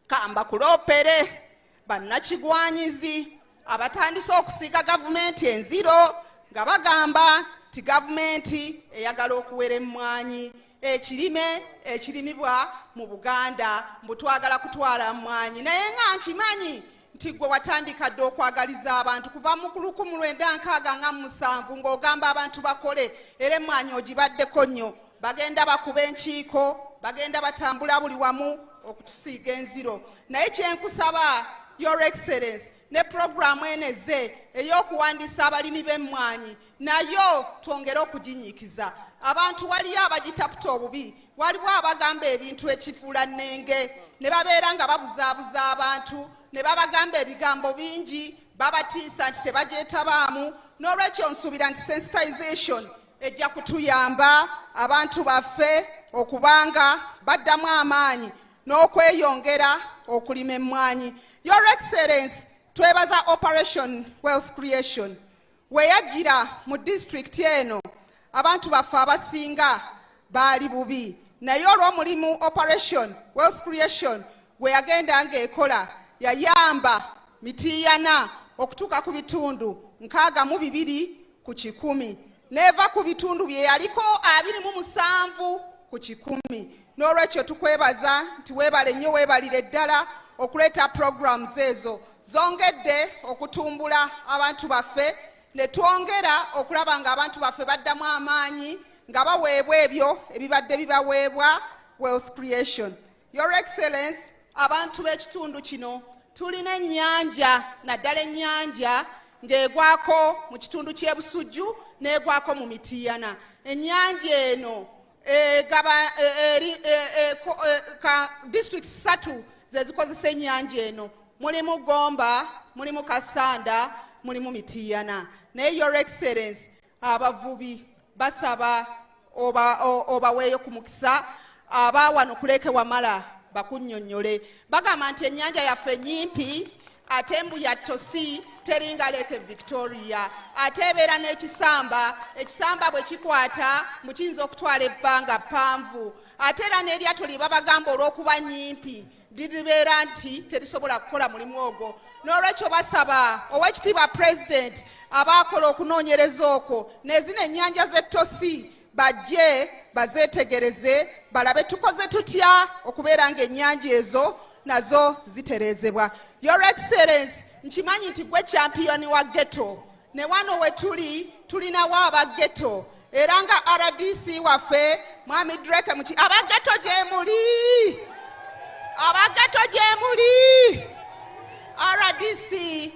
kamba kuloopere bannakigwanyizi abatandise okusiiga gavumenti enziro nga bagamba nti gavumenti eyagala okuwera emmwanyi, ekirime ekirimibwa mu Buganda, mbu twagala kutwala mmwanyi. Naye nga nkimanyi nti gwe watandika dde okwagaliza abantu kuva mu 1967 ng'ogamba abantu bakole, era emmwanyi ogibaddeko nnyo. Bagenda bakuba enkiiko, bagenda batambula buli wamu okutusiiga enziro. Naye kyenkusaba, Your Excellence, ne puroguramu eno ezze ey'okuwandiisa abalimi b'emmwanyi nayo twongere okuginyikiza abantu. Waliyo abagitaputa obubi, waliwo abagamba ebintu ekifuula nnenge ne babeera nga babuzaabuza abantu ne babagamba ebigambo bingi, babatiisa nti tebagyetabaamu. N'olwekyo nsuubira nti sensitization ejja kutuyamba abantu baffe okubanga baddamu amaanyi n'okweyongera okulima emmwanyi. Your Excellence, twebaza Operation Wealth Creation. Weyajjira mu disitulikiti eno, abantu baffe abasinga baali bubi, naye olw'omulimu Operation Wealth Creation gwe yagenda ng'ekola, yayamba Mityana okutuuka ku bitundu 62%, n'eva ku bitundu bye yaliko 27%. N'olwekyo tukwebaza nti weebale nnyo, weebalire ddala okuleeta programs ezo zongedde okutumbula abantu baffe, ne twongera okulaba nga abantu baffe baddamu amaanyi nga baweebwa ebyo ebibadde bibaweebwa Wealth Creation. Your Excellence, abantu b'ekitundu kino tulina ennyanja, naddala ennyanja ng'egwako mu kitundu ky'e Busujju n'egwako mu Mityana. Ennyanja eno egaba eri ka district 3 ze zikozesa ennyanja eno. Mulimu Gomba, mulimu Kasanda, mulimu Mityana. Naye, Your Excellence, abavubi basaba obaweeyo ku mukisa. Abaawano kuleke wamala bakunnyonnyole. Bagamba nti ennyanja yaffe nyimpi, ate mbu ya ttosi, teringa Lake Victoria, ate ebeera n'ekisamba. Ekisamba bwe kikwata mbu kiyinza okutwala ebbanga ppanvu, ate era n'eryato lye babagamba olw'okuba nyimpi liribeera nti terisobola kukola mulimu ogwo. N'olwekyo basaba Oweekitiibwa Pulezidenti abaakola okunoonyereza okwo nezino ennyanja z'ettosi bajje bazeetegereze, balabe tukoze tutya okubeera ng'ennyanja ezo nazo zitereezebwa. Your Excellence, nkimanyi nti gwe champion wa ghetto, ne wano we tuli tulinawo aba ghetto, era nga RDC waffe Mwami Drake muki. Aba ghetto gye muli? Aba ghetto gye muli? RDC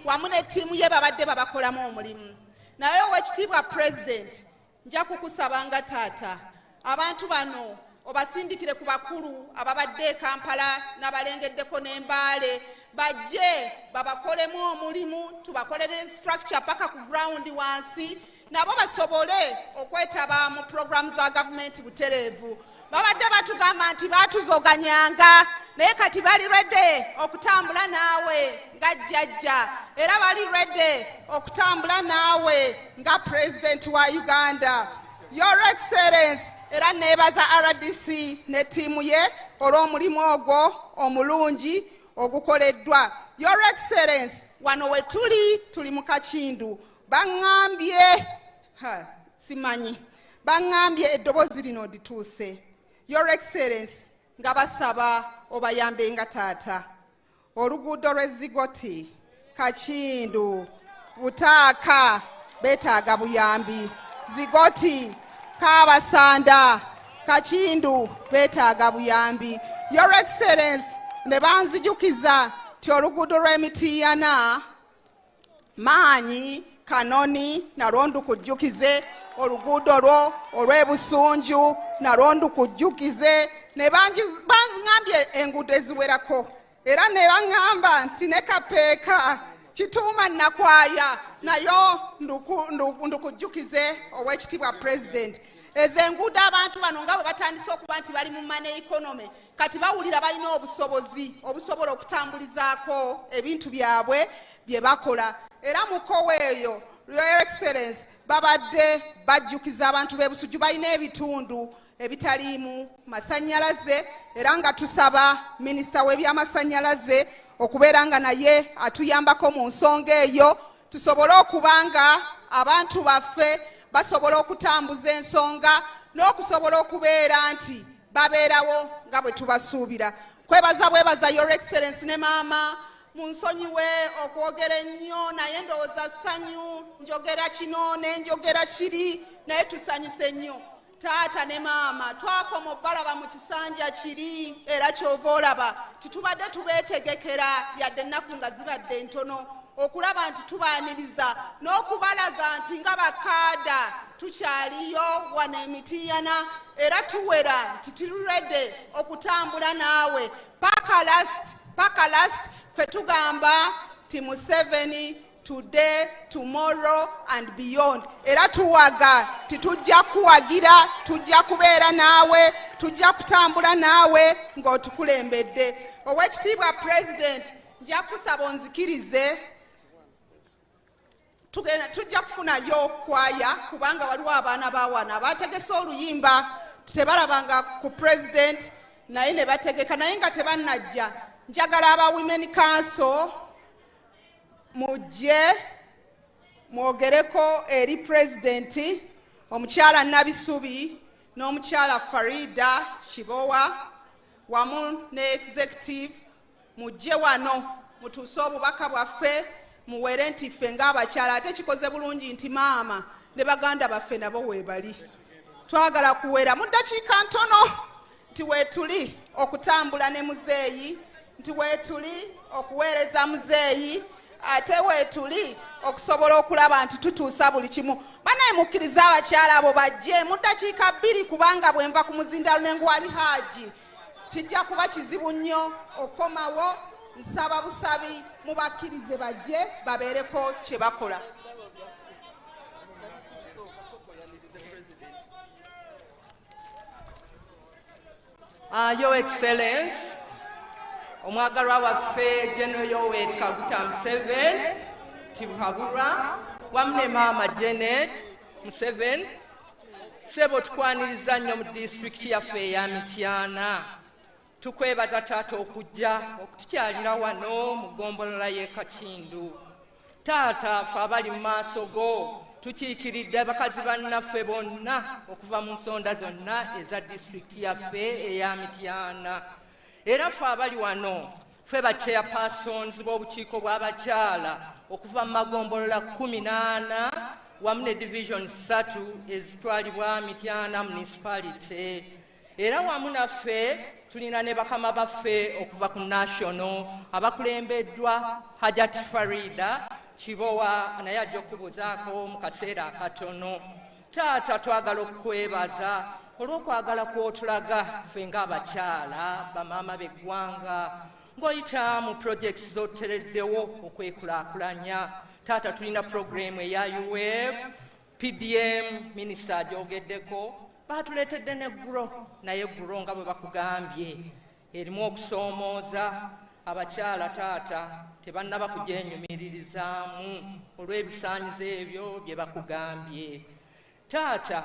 wamu ne ttiimu ye babadde babakolamu omulimu. Naye Owekitiibwa President, nja kukusaba nga taata, abantu bano obasindikire ku bakulu ababadde e Kampala n'abalengeddeko n'Embaale, bajje babakolemu omulimu, tubakolere structure paka ku ground wansi, nabo basobole okwetaba mu puroguramu za gavumenti butereevu. Babadde batugamba nti batuzoganyanga, naye kati bali ready okutambula naawe nga jjajja, era bali ready okutambula naawe nga Pulezidenti wa Uganda. Your Excellence, era neebaza RDC ne ttiimu ye olw'omulimu ogwo omulungi ogukoleddwa. Your Excellence, wano we tuli, tuli mu Kakindu. Baŋŋambye, simanyi, baŋŋambye eddoboozi lino lituuse, Your Excellence, nga basaba obayambe nga taata. Oluguudo lw'e Zigoti Kakindu, Butaaka beetaaga buyambi, Zigoti, Kabasanda, Kakindu beetaaga buyambi. Your Excellence, ne banzijukiza nti oluguudo lw'Emitiiyana Maanyi Kanoni nalwo ndukujjukize, oluguudo lwo olw'Ebusunju nalwo ndukujjukize. Ne banŋambye enguudo eziwerako, era ne baŋŋamba nti ne Kapeeka Kituuma Nakwaya nayo ndukujjukize. Owekitiibwa President, ezo enguudo abantu bano nga bwe batandise okuba nti bali mu money economy, kati bawulira balina obusobozi obusobola okutambulizaako ebintu byabwe bye bakola. Era mukowa eyo, Your Excellence, babadde bajjukiza abantu b'e Busujju balina ebitundu ebitaliimu masannyalaze, era nga tusaba minisita w'ebyamasannyalaze okubeera nga naye atuyambako mu nsonga eyo, tusobole okuba nga abantu baffe basobola okutambuza ensonga n'okusobola okubeera nti babeerawo nga bwe tubasuubira. Kwebaza bwebaza, Your Excellence ne maama. Munsonyiwe okwogera ennyo, naye ndowooza ssanyu, njogera kino nenjogera kiri, naye tusanyuse nnyo. Taata ne maama twakoma obbalaba mu kisanja kiri, era kyova olaba titubadde tubeetegekera yadde ennaku nga zibadde ntono, okulaba nti tubaaniriza n'okubalaga nti nga bakaada tukyaliyo wano Emitiyana, era tuwera nti tuli ready okutambula naawe paka last, paka last. Ffe tugamba ti Museveni today, tomorrow and beyond. Era tuwaga titujja kuwagira, tujja kubeera naawe, tujja kutambula naawe ng'otukulembedde. Owekitiibwa President, nja kusaba onzikirize tujja kufunayo kwaya, kubanga waliwo abaana bawana abategese oluyimba, tebalabanga ku president naye ne bategeka, naye nga tebannajja, njagala aba Women Council mujje mwogereko eri pulezidenti, omukyala Nabisubi n'omukyala Farida Kibowa wamu ne executive. Mujje wano mutuuse obubaka bwaffe, muwere nti ffe ng'abakyala, ate kikoze bulungi nti maama ne baganda baffe nabo weebali. Twagala kuwera mu ddakiika ntono nti weetuli okutambula ne muzeeyi, nti weetuli okuweereza muzeeyi, ate weetuli okusobola okulaba nti tutuusa buli kimu. Banaye mukkirize abakyala abo bajje mu ddakiika 2, kubanga bwe nva ku muzindalo nenguwali haaji kijja kuba kizibu nnyo okomawo. Nsaba busabi mubakkirize bajje babeereko kye bakola. Your Excellence, omwagalwa waffe General Yoweri Kaguta Museveni Tibuhaburwa wamu ne maama Janet Museveni, sebo tukwaniriza nnyo mu disitulikiti yaffe eya Mityana. Tukwebaza taata okujja okutukyalira wano mu ggombolola y'e Kakindu. Taata, ffe abali mu maaso go tukiikiridde abakazi bannaffe bonna okuva mu nsonda zonna eza disitulikiti yaffe eya Mityana. Era ffe abali wano ffe ba chairpersons b'obukiiko bw'abakyala okuva mu magombolola 14 wamu ne division 3 ezitwalibwa Mityana Municipality. Era wamu naffe tulina ne bakama baffe okuva ku national abakulembeddwa Hajat Farida Kibowa, naye ajja okubuuzaako mu kaseera akatono. Taata, twagala okukwebaza olw'okwagala kw'otulaga ffe ng'abakyala bamaama b'eggwanga ng'oyita mu projects z'otutereddewo okwekulaakulanya. Taata, tulina puroguramu eya UWEP, PDM, minisita agyogeddeko, baatuleetedde ne GROW, naye GROW nga bwe bakugambye erimu okusoomooza abakyala. Taata, tebannaba kugyenyumiririzaamu olw'ebisaanyizo ebyo bye bakugambye. Taata,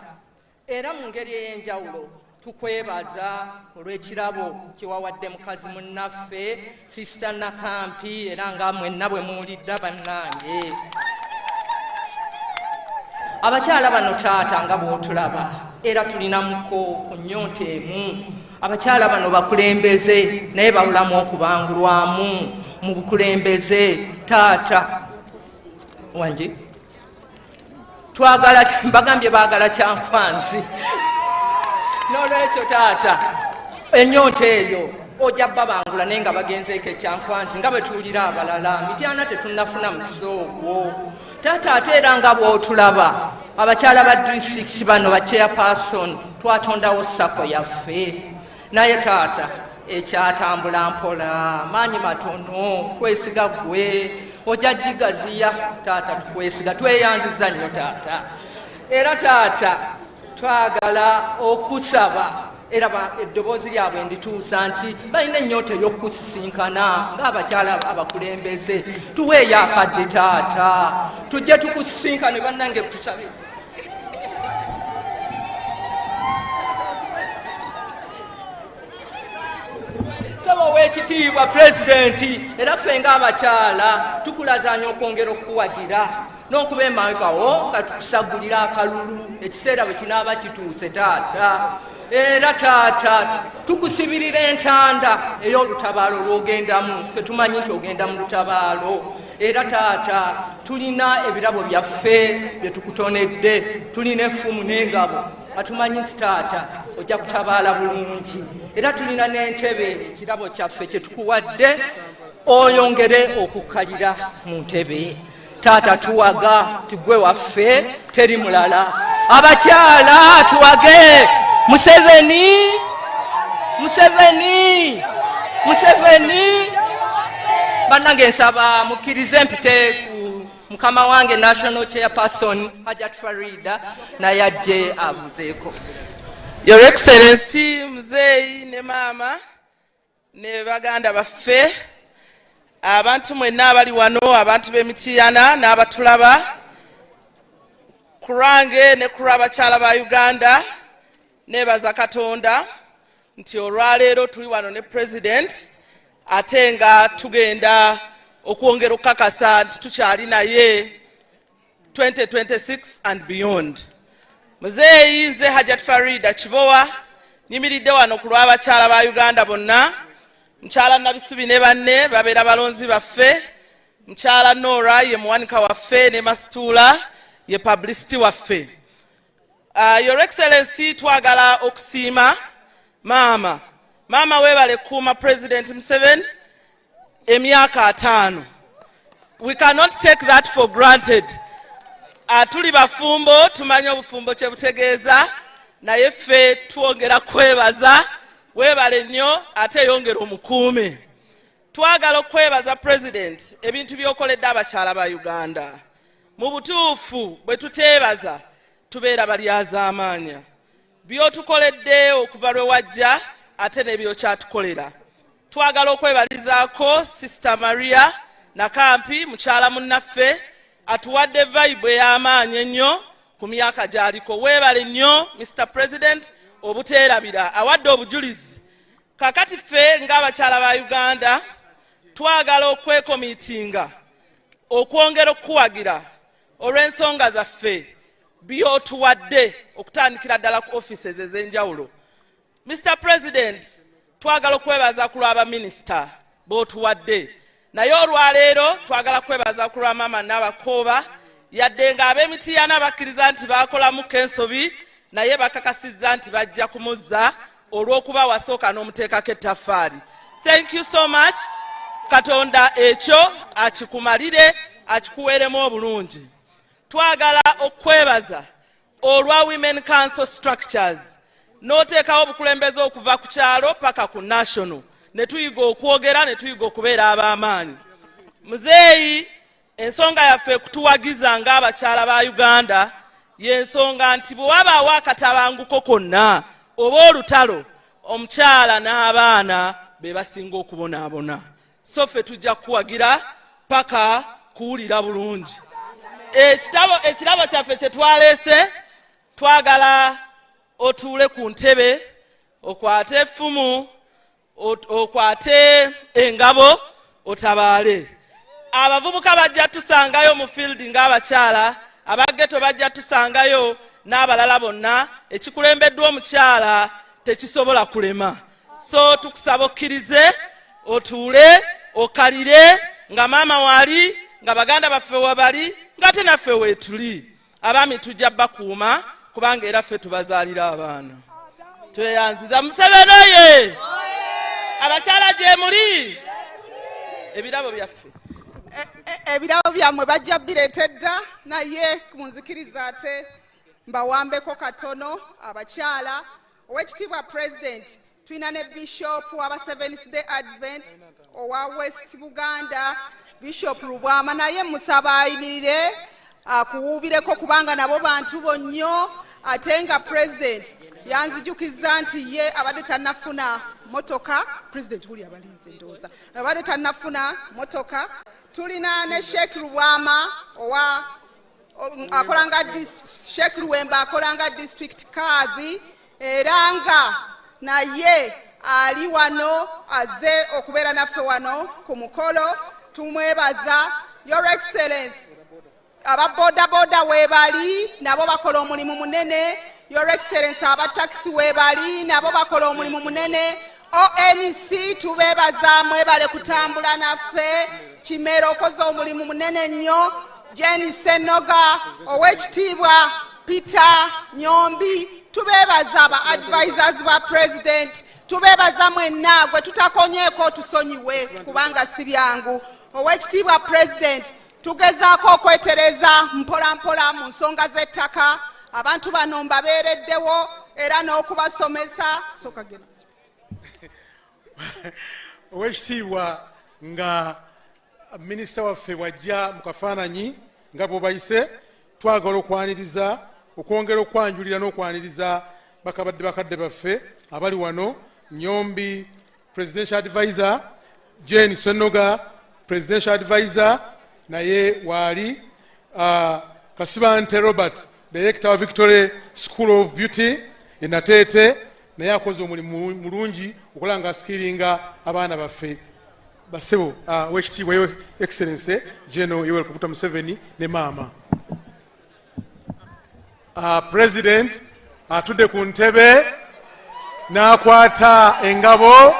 era mu ngeri ey'enjawulo tukwebaza olw'ekirabo kye wawadde mukazi munnaffe Sisita Nakampi, era nga mwenna bwe muwulidde bannange abakyala bano. Taata, nga bw'otulaba, era tulinamuko ku nnyonta emu. Abakyala bano bakulembeze, naye babulamu okubangulwamu. mu bukulembeze. Taata wange, twagala, mbagambye baagala Kyankwanzi. N'olwekyo taata, ennyonta eyo ojja babangula, naye nga bagenzeeko Ekyankwanzi nga bwe tuwulira abalala. Mityana tetunnafuna mukisa ogwo, taata. Ate era nga bw'otulaba, abakyala ba disitulikiti bano ba chairperson, twatondawo SACCO yaffe, naye taata ekyatambula mpola, maanyi matono. Twesiga gwe ojja gigaziya taata, tukwesiga. Tweyanziza nnyo taata. Era taata, twagala okusaba era eddoboozi lyabwe ndituusa nti balina ennyonta ey'okukusisinkana ng'abakyala abakulembeze. Tuweeyo akadde taata, tujje tukusisinkane. Bannange, tusabe. Saba ow'ekitiibwa Pulezidenti, era ffe ng'abakyala tukulazanya okwongera okukuwagira n'okuba emabegawo nga tukusagulira akalulu ekiseera bwe kinaaba kituuse taata. Era taata, tukusibirira entanda ey'olutabaalo lw'ogendamu. Ffe tumanyi nti ogenda mu lutabaalo. Era taata, tulina ebirabo byaffe bye tukutonedde, tulina effumu n'engabo. Atumanyi nti taata ojja kutabaala bulungi. Era tulina n'entebe, ekirabo kyaffe kye tukuwadde, oyongere okukkalira mu ntebe. Taata, tuwaga tigwe waffe, teri mulala. Abakyala tuwage Museveni, Museveni, Museveni. Bannange, nsaba mukkirize mpite ku mukama wange national chairperson Hajat Farida, naye ajje abuzeeko. Your Excellency Muzeeyi ne maama ne baganda baffe, abantu mwenna abali wano, abantu b'Emitiyana n'abatulaba, ku lwange ne ku lw'abakyala ba Uganda, neebaza Katonda nti olwaleero tuli wano ne President, ate nga tugenda okwongera okukakasa nti tukyali naye 2026 and beyond. Muzeeyi, nze Hajat Farida Kibowa, nyimiridde wano ku lw'abakyala ba Uganda bonna. Mukyala Nabisubi ne banne babeera balonzi baffe. Mukyala Nora ye muwanika waffe, ne Masituula ye publicity waffe. Your Excellency, twagala okusiima maama. Maama, weebale kukuuma President Museveni emyaka 50. We cannot take that for granted. Tuli bafumbo, tumanyi obufumbo kye butegeeza, naye ffe twongera kwebaza. Weebale nnyo, ate yongera omukuume. Twagala okwebaza President ebintu by'okoledde abakyala ba Uganda. Mu butuufu, bwe tuteebaza tubeera balyazaamaanya. By'otukoledde okuva lwe wajja, ate n'ebyokyatukolera. Twagala okwebalizaako Sister Maria Nakampi, mukyala munnaffe, atuwadde vibe ey'amaanyi ennyo ku myaka gy'aliko. Weebale nnyo Mr President obuteerabira, awadde obujulizi. Kakati ffe ng'abakyala ba Uganda twagala okwecommittinga okwongera okukuwagira olw'ensonga zaffe byotuwadde, okutandikira ddala ku offices ez'enjawulo. Mr President, twagala okwebaza ku lw'abaminisita b'otuwadde, naye olwaleero twagala kwebaza ku lwa maama Nabakooba. Yadde ng'ab'Emitiyana bakkiriza nti baakolamuko ensobi, naye bakakasizza nti bajja kumuzza olw'okuba wasooka n'omuteekako ettaffaali. Thank you so much. Katonda ekyo akikumalire, akikuweeremu obulungi. Twagala okwebaza olwa Women Council structures, n'oteekawo obukulembeze okuva ku kyalo paka ku national, ne tuyiga okwogera, ne tuyiga okubeera ab'amaanyi. Muzeeyi, ensonga yaffe ekutuwagiza ng'abakyala ba Uganda y'ensonga nti bwe wabaawo akatabanguko konna oba olutalo, omukyala n'abaana be basinga okubonaabona. So ffe tujja kukuwagira paka kuwulira bulungi. Ekitabo, ekirabo kyaffe kye twaleese, twagala otuule ku ntebe, okwate effumu, okwate engabo, otabaale. Abavubuka bajja tusangayo mu field ng'abakyala, abageto bajja tusangayo n'abalala bonna. Ekikulembeddwa omukyala tekisobola kulema. So tukusaba okkirize otuule. okalire nga maama wali, nga baganda baffe wabali, ng'ate naffe weetuli. Abaami tujja bakuuma kubanga era ffe tubazaalira abaana. Tweyanziza Museveni oye! Abakyala gye muli, ebirabo byaffe. Ebirabo byammwe bajja bireeta dda, naye munzikiriza ate mbawambeko katono abakyala. Oweekitiibwa President, tulina ne Bishop w'aba Seventh Day Advent owa West Buganda, Bishop Lubwama, naye musaba ayimirire akuwuubireko kubanga nabo bantu bonnyo. Ate nga President yanzijukizza nti ye abadde tannafuna motoka. President wuli abalinze, ndowooza abadde tannafuna motoka. Tulina ne Sheikh Lubwama owa akolanga Sheikh Luwemba akolanga district kadhi, era nga naye ali wano azze okubeera naffe wano ku mukolo, tumwebaza. Your Excellence, aba bodaboda weebali nabo bakola omulimu munene. Your Excellence, aba takisi weebali nabo bakola omulimu munene. ONC tubeebaza, mwebale kutambula naffe. Kimera okoze omulimu munene nnyo. Jane Senoga, Oweekitiibwa Peter Nyombi, tubeebaza. Aba advisors ba President tubeebaza mwenna. Gwe tutakonyeeko tusonyiwe kubanga si byangu. Oweekitiibwa President, tugezaako okwetereza mpola mpola mu nsonga z'ettaka. Abantu bano mbabeereddewo era n'okubasomesa. Sooka genda. Oweekitiibwa, nga minisita waffe bw'ajja mu kafaananyi nga bw'obayise, twagala okwaniriza, okwongera okwanjulira n'okwaniriza bakabadde bakadde baffe abali wano: Nyombi, presidential advisor, Jane Senoga, presidential advisor, naye waali, Kasibante Robert, director wa Victory School of Beauty enateete, naye akoze omulimu mulungi okola nga askillinga abaana baffe. Basebo, wekitiibwa Your Excellence General Yoweri Kaguta Museveni ne maama. President atudde ku ntebe n'akwata engabo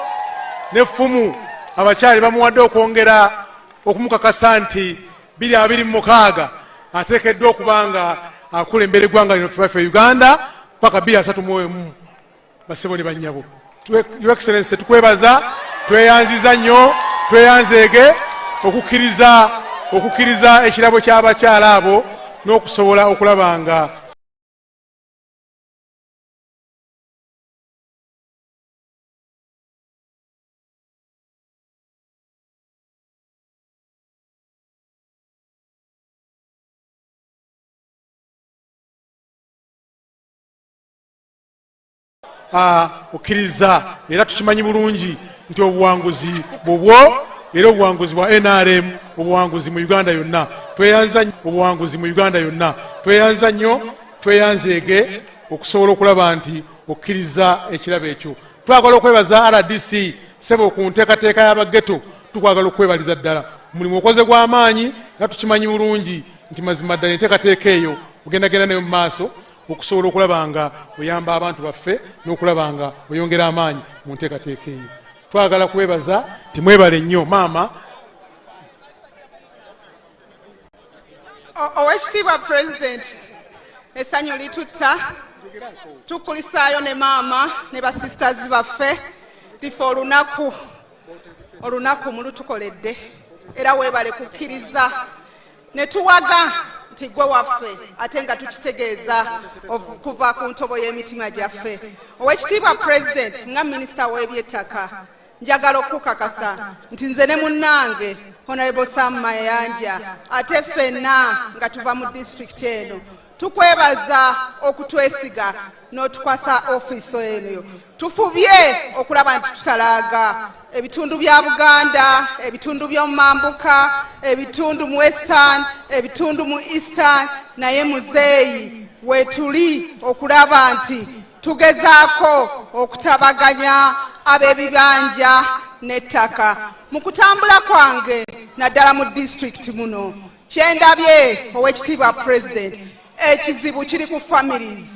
n'effumu abakyali bamuwadde okwongera okumukakasa nti 2026 ateekeddwa okuba nga akulembera eggwanga lino ffe baffe Uganda paka 2031. Basebo ne bannyabo, Your Excellence, tukwebaza, tweyanziza nnyo, tweyanzeege okukkiriza ekirabo ky'abakyala abo n'okusobola okulaba nga okkiriza. Era tukimanyi bulungi nti obuwanguzi bubwo, era obuwanguzi bwa NRM, obuwanguzi mu Uganda yonna. Tweyanza obuwanguzi mu Uganda yonna. Tweyanza nnyo, tweyanzeege okusobola okulaba nti okkiriza ekirabo ekyo. Twagala okwebaza RDC, sebo, ku nteekateeka y'abageto. Tukwagala okwebaliza ddala omulimu okoze gw'amaanyi, era tukimanyi bulungi nti mazima ddala enteekateeka eyo ogendagenda nayo mu maaso okusobola okulaba nga oyamba abantu baffe n'okulaba nga oyongera amaanyi mu nteekateeka eyo. Twagala kwebaza nti mwebale nnyo, maama. Oweekitiibwa President, essanyu litutta. Tukulisaayo ne maama ne basisters baffe. Tife olunaku mulutukoledde, era weebale kukkiriza ne tuwaga nti gwe waffe, ate nga tukitegeeza kuva ku ntobo y'emitima gyaffe. Oweekitiibwa President, nga minisita w'ebyettaka, njagala okukakasa nti nze ne munnange Honorable Sam Mayanja, ate ffenna nga tuva mu disitulikiti eno, tukwebaza okutwesiga n'otukwasa ofiisi eno. Tufubye okulaba nti tutalaaga ebitundu bya Buganda, ebitundu by'omumambuka, ebitundu mu Western, ebitundu mu Eastern, naye muzeeyi wetuli okulaba nti tugezaako okutabaganya ab'ebibanja n'ettaka. Mu kutambula kwange, naddala mu disitulikiti muno, kyendabye, Oweekitiibwa President, ekizibu kiri ku families,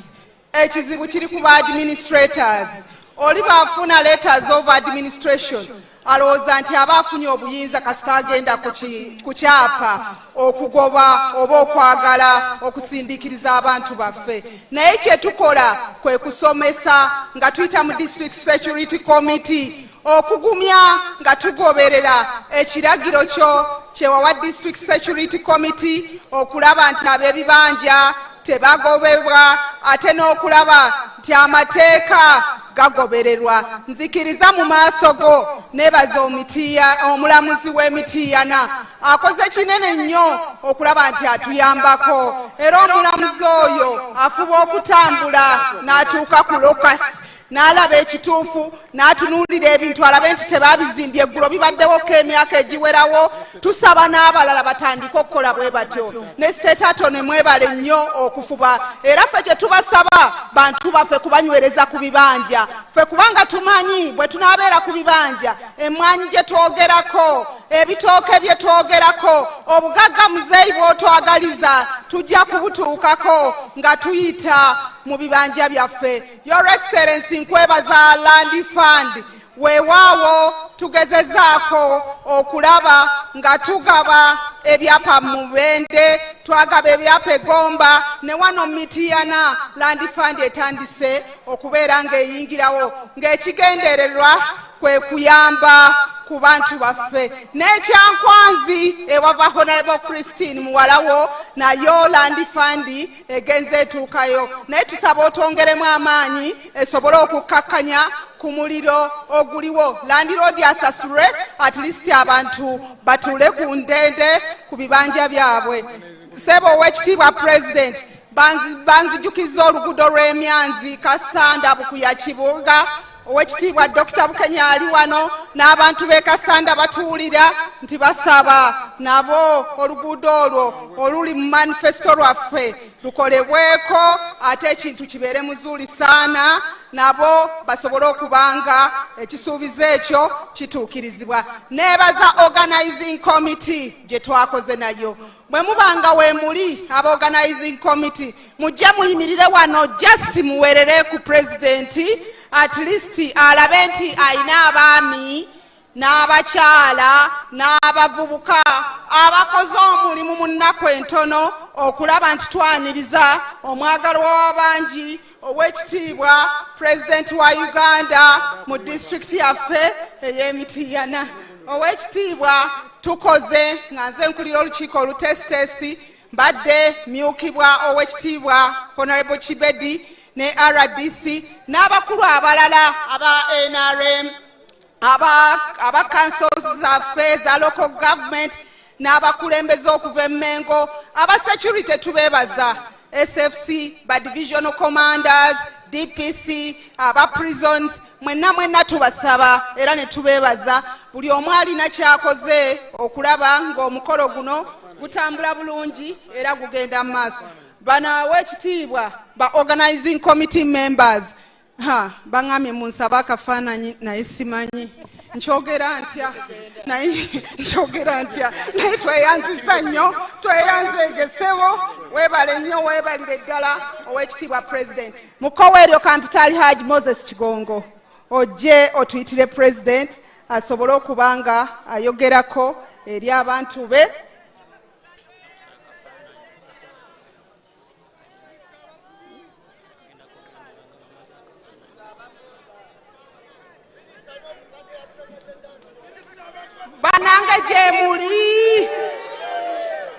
ekizibu kiri ku ba administrators. Oli bw'afuna letters of administration, Alowooza nti aba afunye obuyinza kasita agenda ku kyapa okugoba oba okwagala okusindiikiriza abantu baffe. Naye kye tukola kwe kusomesa nga tuyita mu District Security Committee, okugumya nga tugoberera ekiragiro kyo kyewawa District Security Committee okulaba nti ab'ebibanja tebagobebwa, ate n'okulaba nti amateeka gagobererwa. Nzikiriza mu maaso go nebaza omulamuzi w'emitiyana akoze kinene nnyo okulaba nti atuyambako, era omulamuzi oyo afuba okutambula n'atuuka ku locus n'alaba ekituufu, n'atunuulira ebintu alabe nti tebabizimbye eggulo, bibaddewoko emyaka egiwerawo. Tusaba n'abalala batandike okukola bwe batyo. Ne State Attorney mwebale nnyo okufuba, era ffe kye tubasaba bantu baffe kubanywereza ku bibanja ffe, kubanga tumanyi bwe tunaabeera ku bibanja, emmwanyi gye twogerako, ebitooke bye twogerako, obugagga muzeeyi bw'otwagaliza tujja kubutuukako nga tuyita mu bibanja byaffe. Your Excellency, nkwebaza Land Fund. Weewaawo tugezezaako okulaba nga tugaba ebyapa mu Mubende, twagaba ebyapa Egomba, ne wano Mitiyana Land Fund etandise okubeera ng'eyingirawo, ng'ekigendererwa kwe kuyamba ku bantu baffe. N'ekyankwanzi ewava Honorable Christine muwalawo, nayo Land Fund egenze etuukayo, naye tusaba otwongeremu amaanyi esobole okukkakkanya ku muliro oguliwo, landlord asasulwe, at least abantu batuule ku ndende ku bibanja byabwe. Ssebo owekitiibwa President, banzijukiza oluguudo lw'Emyanzi, Kasanda, Bukuya, Kibuga. Owekitiibwa Dr Bukenya ali wano n'abantu b'e Kasanda batuwulira nti basaba nabo oluguudo olwo oluli mu manifesto lwaffe lukolebweko, ate ekintu kibeere muzuuli saana, nabo basobole okubanga ekisuubizo ekyo kituukirizibwa. Neebaza organizing committee gye twakoze nayo. Bwe mubanga weemuli aba organizing committee, mujje muyimirire wano, just muwerere ku pulezidenti, at least alabe nti ayina abaami n'abakyala n'abavubuka abakoze omulimu mu nnaku entono okulaba nti twaniriza omwagalwa w'abangi, ow'ekitiibwa Pulezidenti wa Uganda, mu disitulikiti yaffe ey'Emitiyana. Ow'ekitiibwa, tukoze nga nze nkulira olukiiko oluteesiteesi, mbadde myukibwa ow'ekitiibwa Honorable Kibedi ne RDC n'abakulu abalala aba NRM, aba councils zaffe za local government n'abakulembeze okuva emmengo. Aba security tubeebaza, SFC, ba divisional commanders, DPC, aba prisons, mwenna mwenna tubasaba era ne tubeebaza. Buli omu alina kyakoze okulaba ng'omukolo guno gutambula bulungi era gugenda mu maaso. Bano aw'ekitiibwa ba organizing committee members, ha, baŋŋambye munsaba akafaananyi, naye simanyi nkyogera ntya, naye nkyogera ntya, naye tweyanziza nnyo, tweyanzeegesewo. Weebale nnyo, weebalire ddala ow'ekitiibwa President. Mukowa eryo kampitaali Haji Moses Kigongo, ojje otuyitire President asobole okuba nga ayogerako eri abantu be. Banange gyemuli,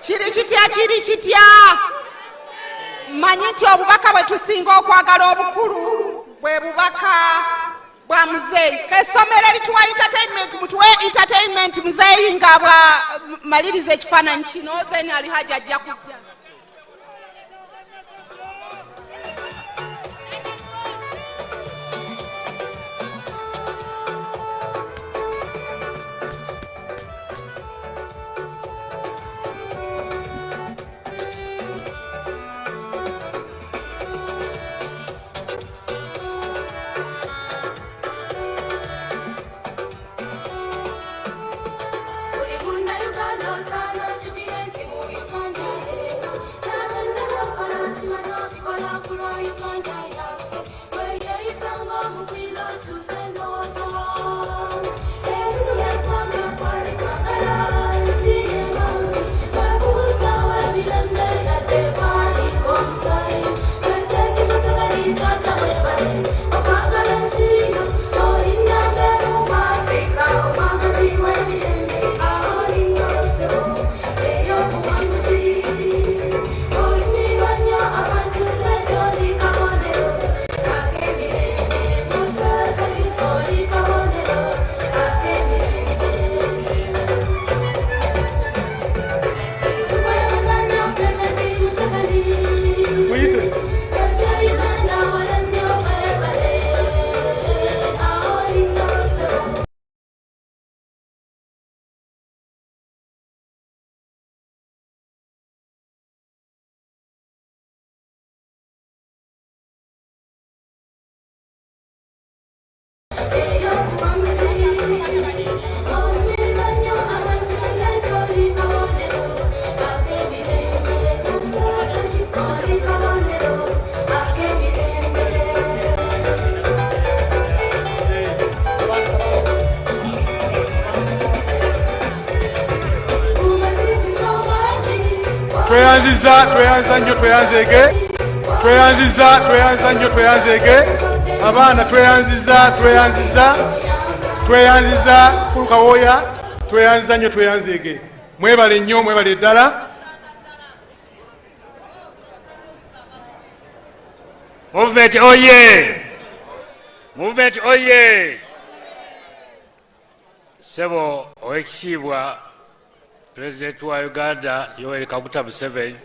kiri kitya? Kiri kitya? Mmanyi nti obubaka bwe tusinga okwagala obukulu bwe bubaka bwa muzeeyi. Kesomero erituwa entertainment, mutuwe entertainment muzeeyi nga bwamaliriza ekifaananyi kino, then Alihaji ajja kujja. Buli munnayuganda osaana ojjukire nti mu Uganda. Tweyanziza, tweyanza nnyo, tweyanzeege. Tweyanziza, tweyanza nnyo, tweyanzeege. Abaana tweyanziza, tweyanziza, tweyanziza Kulu Kawooya, tweyanziza nnyo, tweyanzeege. Mwebale nnyo, mwebale ddala. Movement oye! Movement oye! Ssebo Oweekitiibwa Pulezidenti wa Uganda Yoweri Kaguta Museveni,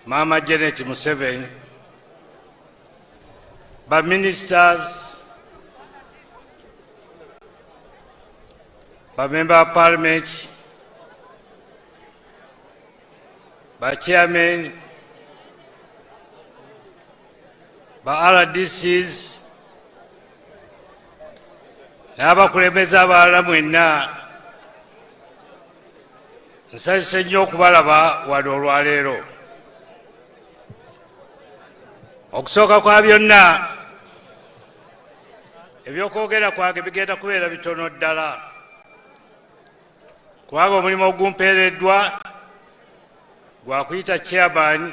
Maama Janet Museveni, ba ministers, ba member of parliament, ba chairman, ba RDCs n'abakulembeze abalala mwenna, nsanyuse nnyo okubalaba wano olwaleero. Okusooka kwa byonna, ebyokwogera kwange bigenda kubeera bitono ddala, kubanga omulimu ogumpeereddwa gwa kuyita chairman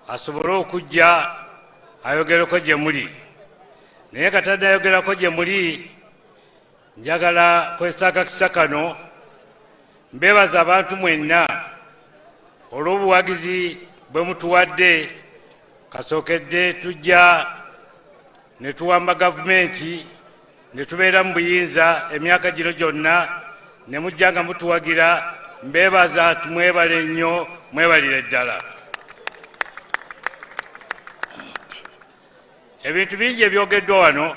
asobole okujja ayogereko gye muli. Naye nga tannayogerako gye muli, njagala kwesa akakisa kano mbeebaza abantu mwenna olw'obuwagizi bwe mutuwadde. Kasookedde tujja ne tuwamba gavumenti ne tubeera mu buyinza emyaka gino gyonna, ne mujja nga mutuwagira. Mbeebaza, tumwebale nnyo, mwebalire ddala. Ebintu bingi ebyogeddwa wano,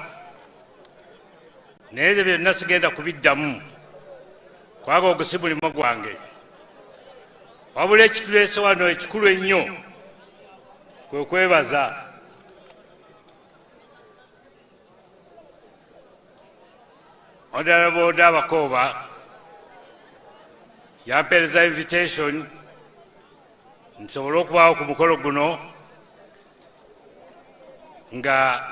naye nze byonna sigenda kubiddamu kubanga ogwo si mulimu gwange. Wabula ekituleese wano ekikulu ennyo kwe kwebaza Honorable Nabakooba yampeereza invitation nsobole okubaawo ku mukolo guno nga